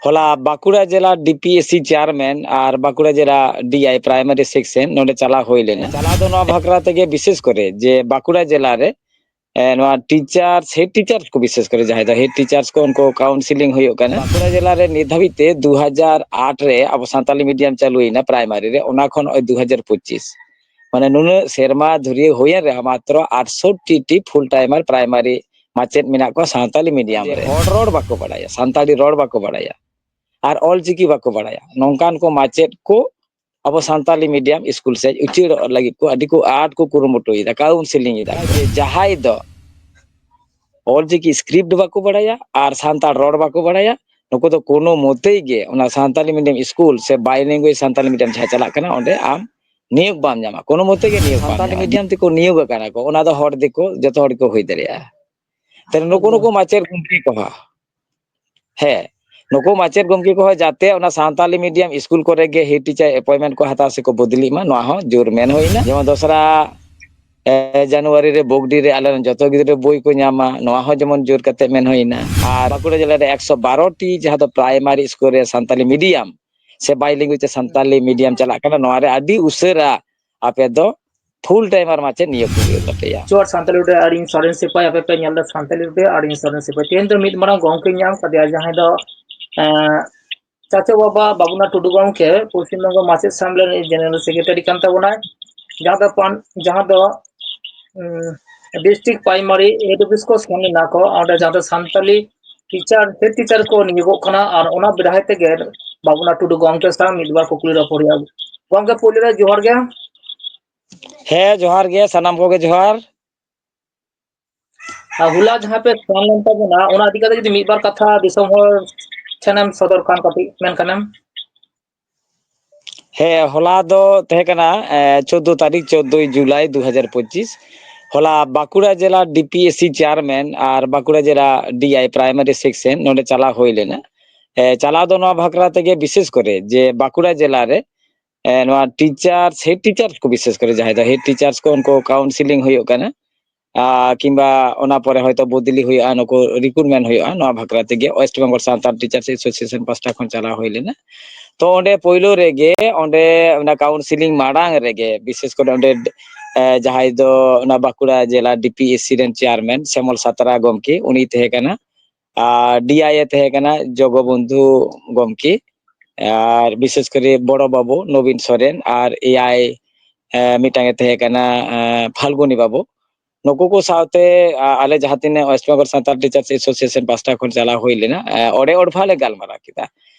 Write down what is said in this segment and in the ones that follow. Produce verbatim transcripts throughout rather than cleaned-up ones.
ᱦᱚᱞᱟ ᱵᱟᱸᱠᱩᱲᱟ ᱡᱮᱞᱟ D P S C chairman ᱟᱨ ᱵᱟᱸᱠᱩᱲᱟ ᱡᱮᱞᱟ ᱰᱤ ᱟᱭ ᱯᱨᱟᱭᱢᱟᱨᱤ ᱥᱮᱠᱥᱚᱱ ᱱᱚᱰᱮ ᱪᱟᱞᱟᱣ ᱦᱩᱭ ᱞᱮᱱᱟ᱾ ᱪᱟᱞᱟᱣ ᱫᱚ ᱱᱚᱣᱟ ᱵᱟᱠᱷᱨᱟ ᱛᱮᱜᱮ, ᱵᱤᱥᱮᱥ ᱠᱚᱨᱮ ᱡᱮ ᱵᱟᱸᱠᱩᱲᱟ ᱡᱮᱞᱟ ᱨᱮ, ᱮ, ᱱᱚᱣᱟ ᱴᱤᱪᱟᱨᱥ, ᱦᱮᱰ ᱴᱤᱪᱟᱨᱥ ᱠᱚ, ᱵᱤᱥᱮᱥ ᱠᱚᱨᱮ ᱡᱟᱦᱟᱸᱭ ᱫᱚ ᱦᱮᱰ ᱴᱤᱪᱟᱨᱥ ᱠᱚ, ᱩᱱᱠᱩ ᱠᱟᱣᱩᱱᱥᱤᱞᱤᱝ ᱦᱩᱭᱩᱜ ᱠᱟᱱᱟ᱾ ᱵᱟᱸᱠᱩᱲᱟ ᱡᱮᱞᱟ ᱨᱮ ᱱᱤᱛ ᱫᱷᱟᱹᱵᱤᱡ ᱛᱮ ᱫᱩ ᱦᱟᱡᱟᱨ ᱟᱴ ᱨᱮ ᱟᱵᱚ ᱥᱟᱱᱛᱟᱞᱤ ᱢᱤᱰᱤᱭᱟᱢ ᱪᱟᱹᱞᱩᱭᱮᱱᱟ ᱯᱨᱟᱭᱢᱟᱨᱤ ᱨᱮ, ᱚᱱᱟ ᱠᱷᱚᱱ ᱱᱚᱜᱼᱚᱭ ᱫᱩ ᱦᱟᱡᱟᱨ ᱯᱚᱸᱪᱤᱥ, ᱢᱟᱱᱮ ᱱᱩᱱᱟᱹᱜ ᱥᱮᱨᱢᱟ ᱫᱷᱩᱨᱭᱟᱹ ᱦᱩᱭᱮᱱ ᱨᱮᱦᱚᱸ ᱢᱟᱛᱨᱚ ᱟᱴᱥᱚᱴᱴᱤ ᱴᱤ ᱯᱷᱩᱞ ᱴᱟᱭᱢᱟᱨ ᱯᱨᱟᱭᱢᱟᱨᱤ ᱢᱟᱪᱮᱫ ᱢᱮᱱᱟᱜ ᱠᱚᱣᱟ ᱥᱟᱱᱛᱟᱞᱤ ᱢᱤᱰᱤᱭᱟᱢ ᱨᱮ᱾ ᱦᱚᱲ ᱨᱚᱲ ᱵᱟᱠᱚ ᱵᱟᱲᱟᱭᱟ, ᱥᱟᱱᱛᱟᱲᱤ ᱨᱚᱲ ᱵᱟᱠᱚ ᱵᱟᱲᱟᱭᱟ, ᱟᱨ ᱚᱞ ᱪᱤᱠᱤ ᱵᱟᱠᱚ ᱵᱟᱲᱟᱭᱟ᱾ ᱱᱚᱝᱠᱟᱱ ᱠᱚ ᱢᱟᱪᱮᱫ ᱠᱚ ᱟᱵᱚ ᱥᱟᱱᱛᱟᱞᱤ ᱢᱤᱰᱤᱭᱟᱢ ᱥᱠᱩᱞ ᱥᱮᱫ ᱩᱪᱟᱹᱲᱚᱜ ᱞᱟᱹᱜᱤᱫ ᱠᱚ ᱟᱹᱰᱤ ᱠᱚ ᱟᱸᱴ ᱠᱚ ᱠᱩᱨᱩᱢᱩᱴᱩᱭᱮᱫᱟ, ᱠᱟᱣᱩᱱᱥᱤᱞᱤᱝ ᱮᱫᱟ᱾ ᱡᱮ ᱡᱟᱦᱟᱸᱭ ᱫᱚ ᱚᱞ ᱪᱤᱠᱤ ᱥᱠᱨᱤᱯᱴ ᱵᱟᱠᱚ ᱵᱟᱲᱟᱭᱟ ᱟᱨ ᱥᱟᱱᱛᱟᱲ ᱨᱚᱲ ᱵᱟᱠᱚ ᱵᱟᱲᱟᱭᱟ, ᱱᱩᱠᱩ ᱫᱚ ᱠᱳᱱᱳ ᱢᱚᱛᱮᱭ ᱜᱮ ᱚᱱᱟ ᱥᱟᱱᱛᱟᱞᱤ ᱢᱤᱰᱤᱭᱟᱢ ᱥᱠᱩᱞ ᱥᱮ ᱵᱟᱭᱞᱮᱝᱜᱩᱭᱮᱡᱽ ᱥᱟᱱᱛᱟᱞᱤ ᱢᱤᱰᱤᱭᱟᱢ ᱡᱟᱦᱟᱸ ᱪᱟᱞᱟᱜ ᱠᱟᱱᱟ, ᱚᱸᱰᱮ ᱟᱢ ᱱᱤᱭᱳᱜᱽ ᱵᱟᱢ ᱧᱟᱢᱟ, ᱠᱳᱱᱳ ᱢᱚᱛᱮ ᱜᱮ ᱱᱤᱭᱳᱜᱽ ᱵᱟᱢ ᱥᱟᱱᱛᱟᱞᱤ ᱧᱟᱢᱟ᱾ ᱢᱤᱰᱤᱭᱟᱢ ᱛᱮᱠᱚ ᱱᱤᱭᱳᱜᱽ ᱟᱠᱟᱱᱟ ᱠᱚ, ᱚᱱᱟ ᱫᱚ ᱦᱚᱲ ᱫᱤᱠᱩ, ᱡᱚᱛᱚ ᱦᱚᱲ ᱜᱮᱠᱚ ᱦᱩᱭ ᱫᱟᱲᱮᱭᱟᱜᱼᱟ᱾ ᱛᱟᱦᱞᱮ ᱱᱩᱠᱩ, ᱱᱩᱠᱩ ᱢᱟᱪᱮᱫ ᱜᱚᱢᱠᱮ ᱠᱚᱦᱚᱸ, ᱦᱮᱸ, ᱱᱩᱠᱩ ᱢᱟᱪᱮᱫ ᱜᱚᱢᱠᱮ ᱠᱚᱦᱚᱸ ᱡᱟᱛᱮ ᱚᱱᱟ ᱥᱟᱱᱛᱟᱞᱤ ᱢᱤᱰᱤᱭᱟᱢ ᱥᱠᱩᱞ ᱠᱚᱨᱮ ᱜᱮ ᱦᱮᱰ ᱴᱤᱪᱟᱨ ᱮᱯᱚᱭᱮᱱᱴᱢᱮᱱᱴ ᱠᱚ ᱦᱟᱛᱟᱣ ᱥᱮᱠᱚ ᱵᱚᱫᱞᱤᱜ ᱢᱟ, ᱱᱚᱣᱟ ᱦᱚᱸ ᱡᱳᱨ ᱢᱮᱱ ᱦᱩᱭᱱᱟ᱾ ᱡᱮᱢᱚᱱ ᱫᱚᱥᱨᱟ, ᱮ, ᱡᱟᱱᱩᱣᱟᱨᱤ ᱨᱮ ᱵᱚᱜᱽᱰᱤ ᱨᱮ ᱟᱞᱮ ᱨᱮᱱ ᱡᱚᱛᱚ ᱜᱤᱫᱽᱨᱟᱹ ᱵᱳᱭ ᱠᱚ ᱧᱟᱢᱟ, ᱱᱚᱣᱟ ᱦᱚᱸ ᱡᱮᱢᱚᱱ ᱡᱳᱨ ᱠᱟᱛᱮ ᱢᱮᱱ ᱦᱩᱭᱱᱟ᱾ ᱟᱨ ᱵᱟᱸᱠᱩᱲᱟ ᱡᱮᱞᱟ ᱨᱮ ᱮᱠᱥᱚ ᱵᱟᱨᱚ ᱴᱤ ᱡᱟᱦᱟᱸ ᱫᱚ ᱯᱨᱟᱭᱢᱟᱨᱤ ᱥᱠᱩᱞ ᱨᱮ ᱥᱟᱱᱛᱟᱞᱤ ᱢᱤᱰᱤᱭᱟᱢ ᱥᱮ ᱵᱟᱭᱞᱮᱝᱜᱩᱭᱮᱡᱽ ᱛᱮ ᱥᱟᱱᱛᱟᱞᱤ ᱢᱤᱰᱤᱭᱟᱢ ᱪᱟᱞᱟᱜ ᱠᱟᱱᱟ, ᱱᱚᱣᱟ ᱨᱮ ᱟᱹᱰᱤ ᱩᱥᱟᱹᱨᱟ ᱟᱯᱮ ᱫᱚ ᱯᱷᱩᱞ ᱴᱟᱭᱢᱟᱨ ᱢᱟᱪᱮᱫ ᱱᱤᱭᱳᱜᱽ ᱠᱚ ᱦᱩᱭᱩᱜ ᱛᱟᱯᱮᱭᱟ᱾ ᱡᱚᱦᱟᱨ ᱥᱟᱱᱛᱟᱞᱤ ᱨᱮ ᱟᱹᱰᱤ ᱥᱚᱨᱮᱱ ᱥᱤᱯᱟᱹᱭ, ᱟᱯᱮ ᱯᱮ ᱧᱮᱞ ᱮᱫᱟ ᱥᱟᱱᱛᱟᱞᱤ ᱨᱮ ᱟᱹᱰᱤ ᱥᱚᱨᱮᱱ ᱥᱤᱯᱟᱹᱭ᱾ ᱛᱮᱦᱮᱧ ᱫᱚ ᱢᱤᱫ ᱢᱟᱨᱟᱝ ᱜᱚᱢᱠᱮ ᱧᱟᱢ ᱠᱟᱫᱮᱭᱟ, ᱡᱟᱦᱟᱸᱭ ᱫᱚ, ᱮᱸ, ᱪᱟᱪᱳ ᱵᱟᱵᱟ ᱵᱟᱵᱩᱱᱟᱛᱷ ᱴᱩᱰᱩ ᱜᱚᱢᱠᱮ, ᱯᱚᱥᱪᱤᱢ ᱵᱚᱝᱜᱚ ᱢᱟᱪᱮᱫ ᱥᱟᱢᱞᱮ ᱨᱤᱱᱤᱡ ᱡᱮᱱᱟᱨᱮᱞ ᱥᱮᱠᱨᱮᱴᱟᱨᱤ ᱠᱟᱱ ᱛᱟᱵᱚᱱᱟᱭ, ᱡᱟᱦᱟᱸ ᱫᱚ ᱯᱟᱱ-, ᱡᱟᱦᱟᱸ ᱫᱚ, ᱩᱸ, ᱰᱤᱥᱴᱨᱤᱠᱴ ᱯᱨᱟᱭᱢᱟᱨᱤ ᱦᱮᱰ ᱚᱯᱷᱤᱥ ᱠᱚ ᱥᱮᱱ ᱞᱮᱱᱟ ᱠᱚ, ᱚᱸᱰᱮ ᱡᱟᱦᱟᱸ ᱫᱚ ᱥᱟᱱᱛᱟᱞᱤ ᱴᱤᱪᱟᱨ, ᱦᱮᱰ ᱴᱤᱪᱟᱨ ᱠᱚ ᱱᱤᱭᱳᱜᱚᱜ ᱠᱟᱱᱟ, ᱟᱨ ᱚᱱᱟ ᱵᱮᱲᱦᱟᱭ ᱛᱮᱜᱮ ᱵᱟᱵᱩᱱᱟᱛᱷ ᱴᱩᱰᱩ ᱜᱚᱢᱠᱮ ᱥᱟᱶ ᱢᱤᱫ ᱵᱟᱨ ᱠᱩᱠᱞᱤ ᱨᱚᱯᱚᱲ ᱦᱩᱭᱩᱜᱼᱟ᱾ ᱜᱚᱢᱠᱮ, ᱯᱳᱭᱞᱳ ᱨᱮ ᱡᱚᱦᱟᱨ ᱜᱮ᱾ ᱦᱮᱸ, ᱡᱚᱦᱟᱨ ᱜᱮ, ᱥᱟᱱᱟᱢ ᱠᱚᱜᱮ ᱡᱚᱦᱟᱨ᱾ ᱟᱨ ᱦᱚᱞᱟ ᱡᱟᱦᱟᱸ ᱯᱮ ᱥᱮᱱ ᱞᱮᱱ ᱛᱟᱵᱚᱱᱟ, ᱚᱱᱟ ᱤᱫᱤ ᱠᱟᱛᱮ ᱡᱩᱫᱤ ᱢᱤᱫ ᱵᱟᱨ ᱠᱟᱛᱷᱟ ᱫᱤᱥᱚᱢ ᱦᱚᱲ ᱴᱷᱮᱱᱮᱢ ᱥᱚᱫᱚᱨ ᱠᱷᱟᱱ ᱠᱟᱹᱴᱤᱡ ᱢᱮᱱ ᱠᱷᱟᱱᱮᱢ᱾ ᱦᱮᱸ, ᱦᱚᱞᱟ ᱫᱚ ᱛᱟᱦᱮᱸ ᱠᱟᱱᱟ, ᱮ, ᱪᱳᱫᱽᱫᱳ ᱛᱟᱹᱨᱤᱠᱷ, ᱪᱳᱫᱽᱫᱳᱭ ᱡᱩᱞᱟᱭ ᱫᱩ ᱦᱟᱡᱟᱨ ᱯᱚᱸᱪᱤᱥ᱾ ᱦᱚᱞᱟ ᱵᱟᱸᱠᱩᱲᱟ ᱡᱮᱞᱟ D P S C chairman ᱟᱨ ᱵᱟᱸᱠᱩᱲᱟ ᱡᱮᱞᱟ ᱰᱤ ᱟᱭ ᱯᱨᱟᱭᱢᱟᱨᱤ ᱥᱮᱠᱥᱚᱱ ᱱᱚᱰᱮ ᱪᱟᱞᱟᱣ ᱦᱩᱭ ᱞᱮᱱᱟ᱾ ᱮ, ᱪᱟᱞᱟᱣ ᱫᱚ ᱱᱚᱣᱟ ᱵᱟᱠᱷᱨᱟ ᱛᱮᱜᱮ, ᱵᱤᱥᱮᱥ ᱠᱚᱨᱮ ᱡᱮ ᱵᱟᱸᱠᱩᱲᱟ ᱡᱮᱞᱟ ᱨᱮ, ᱮ, ᱱᱚᱣᱟ ᱴᱤᱪᱟᱨᱥ, ᱦᱮᱰ ᱴᱤᱪᱟᱨᱥ ᱠᱚ, ᱵᱤᱥᱮᱥ ᱠᱚᱨᱮ ᱡᱟᱦᱟᱸᱭ ᱫᱚ ᱦᱮᱰ ᱴᱤᱪᱟᱨᱥ ᱠᱚ, ᱩᱱᱠᱩ ᱠᱟᱣᱩᱱᱥᱤᱞᱤᱝ ᱦᱩᱭᱩᱜ ᱠᱟᱱᱟ᱾ ᱟᱨ ᱠᱤᱝᱵᱟ ᱚᱱᱟ ᱯᱚᱨᱮ ᱦᱚᱭᱛᱳ ᱵᱚᱫᱞᱤ ᱦᱩᱭᱩᱜᱼᱟ, ᱱᱩᱠᱩ ᱨᱤᱠᱨᱩᱴᱢᱮᱱᱴ ᱦᱩᱭᱩᱜᱼᱟ, ᱱᱚᱣᱟ ᱵᱟᱠᱷᱨᱟ ᱛᱮᱜᱮ West Bengal Santal teachers association ᱯᱟᱥᱴᱟ ᱠᱷᱚᱱ ᱪᱟᱞᱟᱣ ᱦᱩᱭ ᱞᱮᱱᱟ᱾ ᱛᱚ ᱚᱸᱰᱮ ᱯᱳᱭᱞᱳ ᱨᱮᱜᱮ ᱚᱸᱰᱮ ᱚᱱᱟ ᱠᱟᱣᱩᱱᱥᱤᱞᱤᱝ ᱢᱟᱲᱟᱝ ᱨᱮᱜᱮ ᱵᱤᱥᱮᱥ ᱠᱚᱨᱮ ᱚᱸᱰᱮ ᱮ, ᱡᱟᱦᱟᱸᱭ ᱫᱚ ᱚᱱᱟ ᱵᱟᱸᱠᱩᱲᱟ ᱡᱮᱞᱟ ᱰᱤ ᱯᱤ ᱮᱥ ᱥᱤ ᱨᱮᱱ ᱪᱮᱭᱟᱨᱢᱮᱱ ᱥᱮᱢᱚᱞ ᱥᱟᱛᱨᱟ ᱜᱚᱢᱠᱮ, ᱩᱱᱤ ᱛᱟᱦᱮᱸ ᱠᱟᱱᱟ᱾ ᱟᱨ ᱰᱤ ᱟᱭ ᱮ ᱛᱟᱦᱮᱸ ᱠᱟᱱᱟ ᱡᱚᱜᱚᱵᱚᱱᱫᱷᱩ ᱜᱚᱢᱠᱮ, ᱟᱨ ᱵᱤᱥᱮᱥ ᱠᱚᱨᱮ ᱵᱚᱲᱚ ᱵᱟᱹᱵᱩ ᱱᱚᱵᱤᱱ ᱥᱚᱨᱮᱱ, ᱟᱨ ᱮ ᱟᱭ, ᱮ, ᱢᱤᱫᱴᱟᱝ ᱮ ᱛᱟᱦᱮᱸ ᱠᱟᱱᱟ, ᱮ, ᱯᱷᱟᱞᱜᱩᱱᱤ ᱵᱟᱹᱵᱩ᱾ ᱱᱩᱠᱩ ᱠᱚ ᱥᱟᱶᱛᱮ, ᱟ, ᱟᱞᱮ ᱡᱟᱦᱟᱸ ᱛᱤᱱᱟᱹᱜ West Bengal Santal teachers association ᱯᱟᱥᱴᱟ ᱠᱷᱚᱱ ᱪᱟᱞᱟᱣ ᱦᱩᱭ ᱞᱮᱱᱟ, ᱮ, ᱚᱲᱮ ᱚᱲᱯᱷᱟ ᱞᱮ ᱜᱟᱞᱢᱟᱨᱟᱣ ᱠᱮᱫᱟ᱾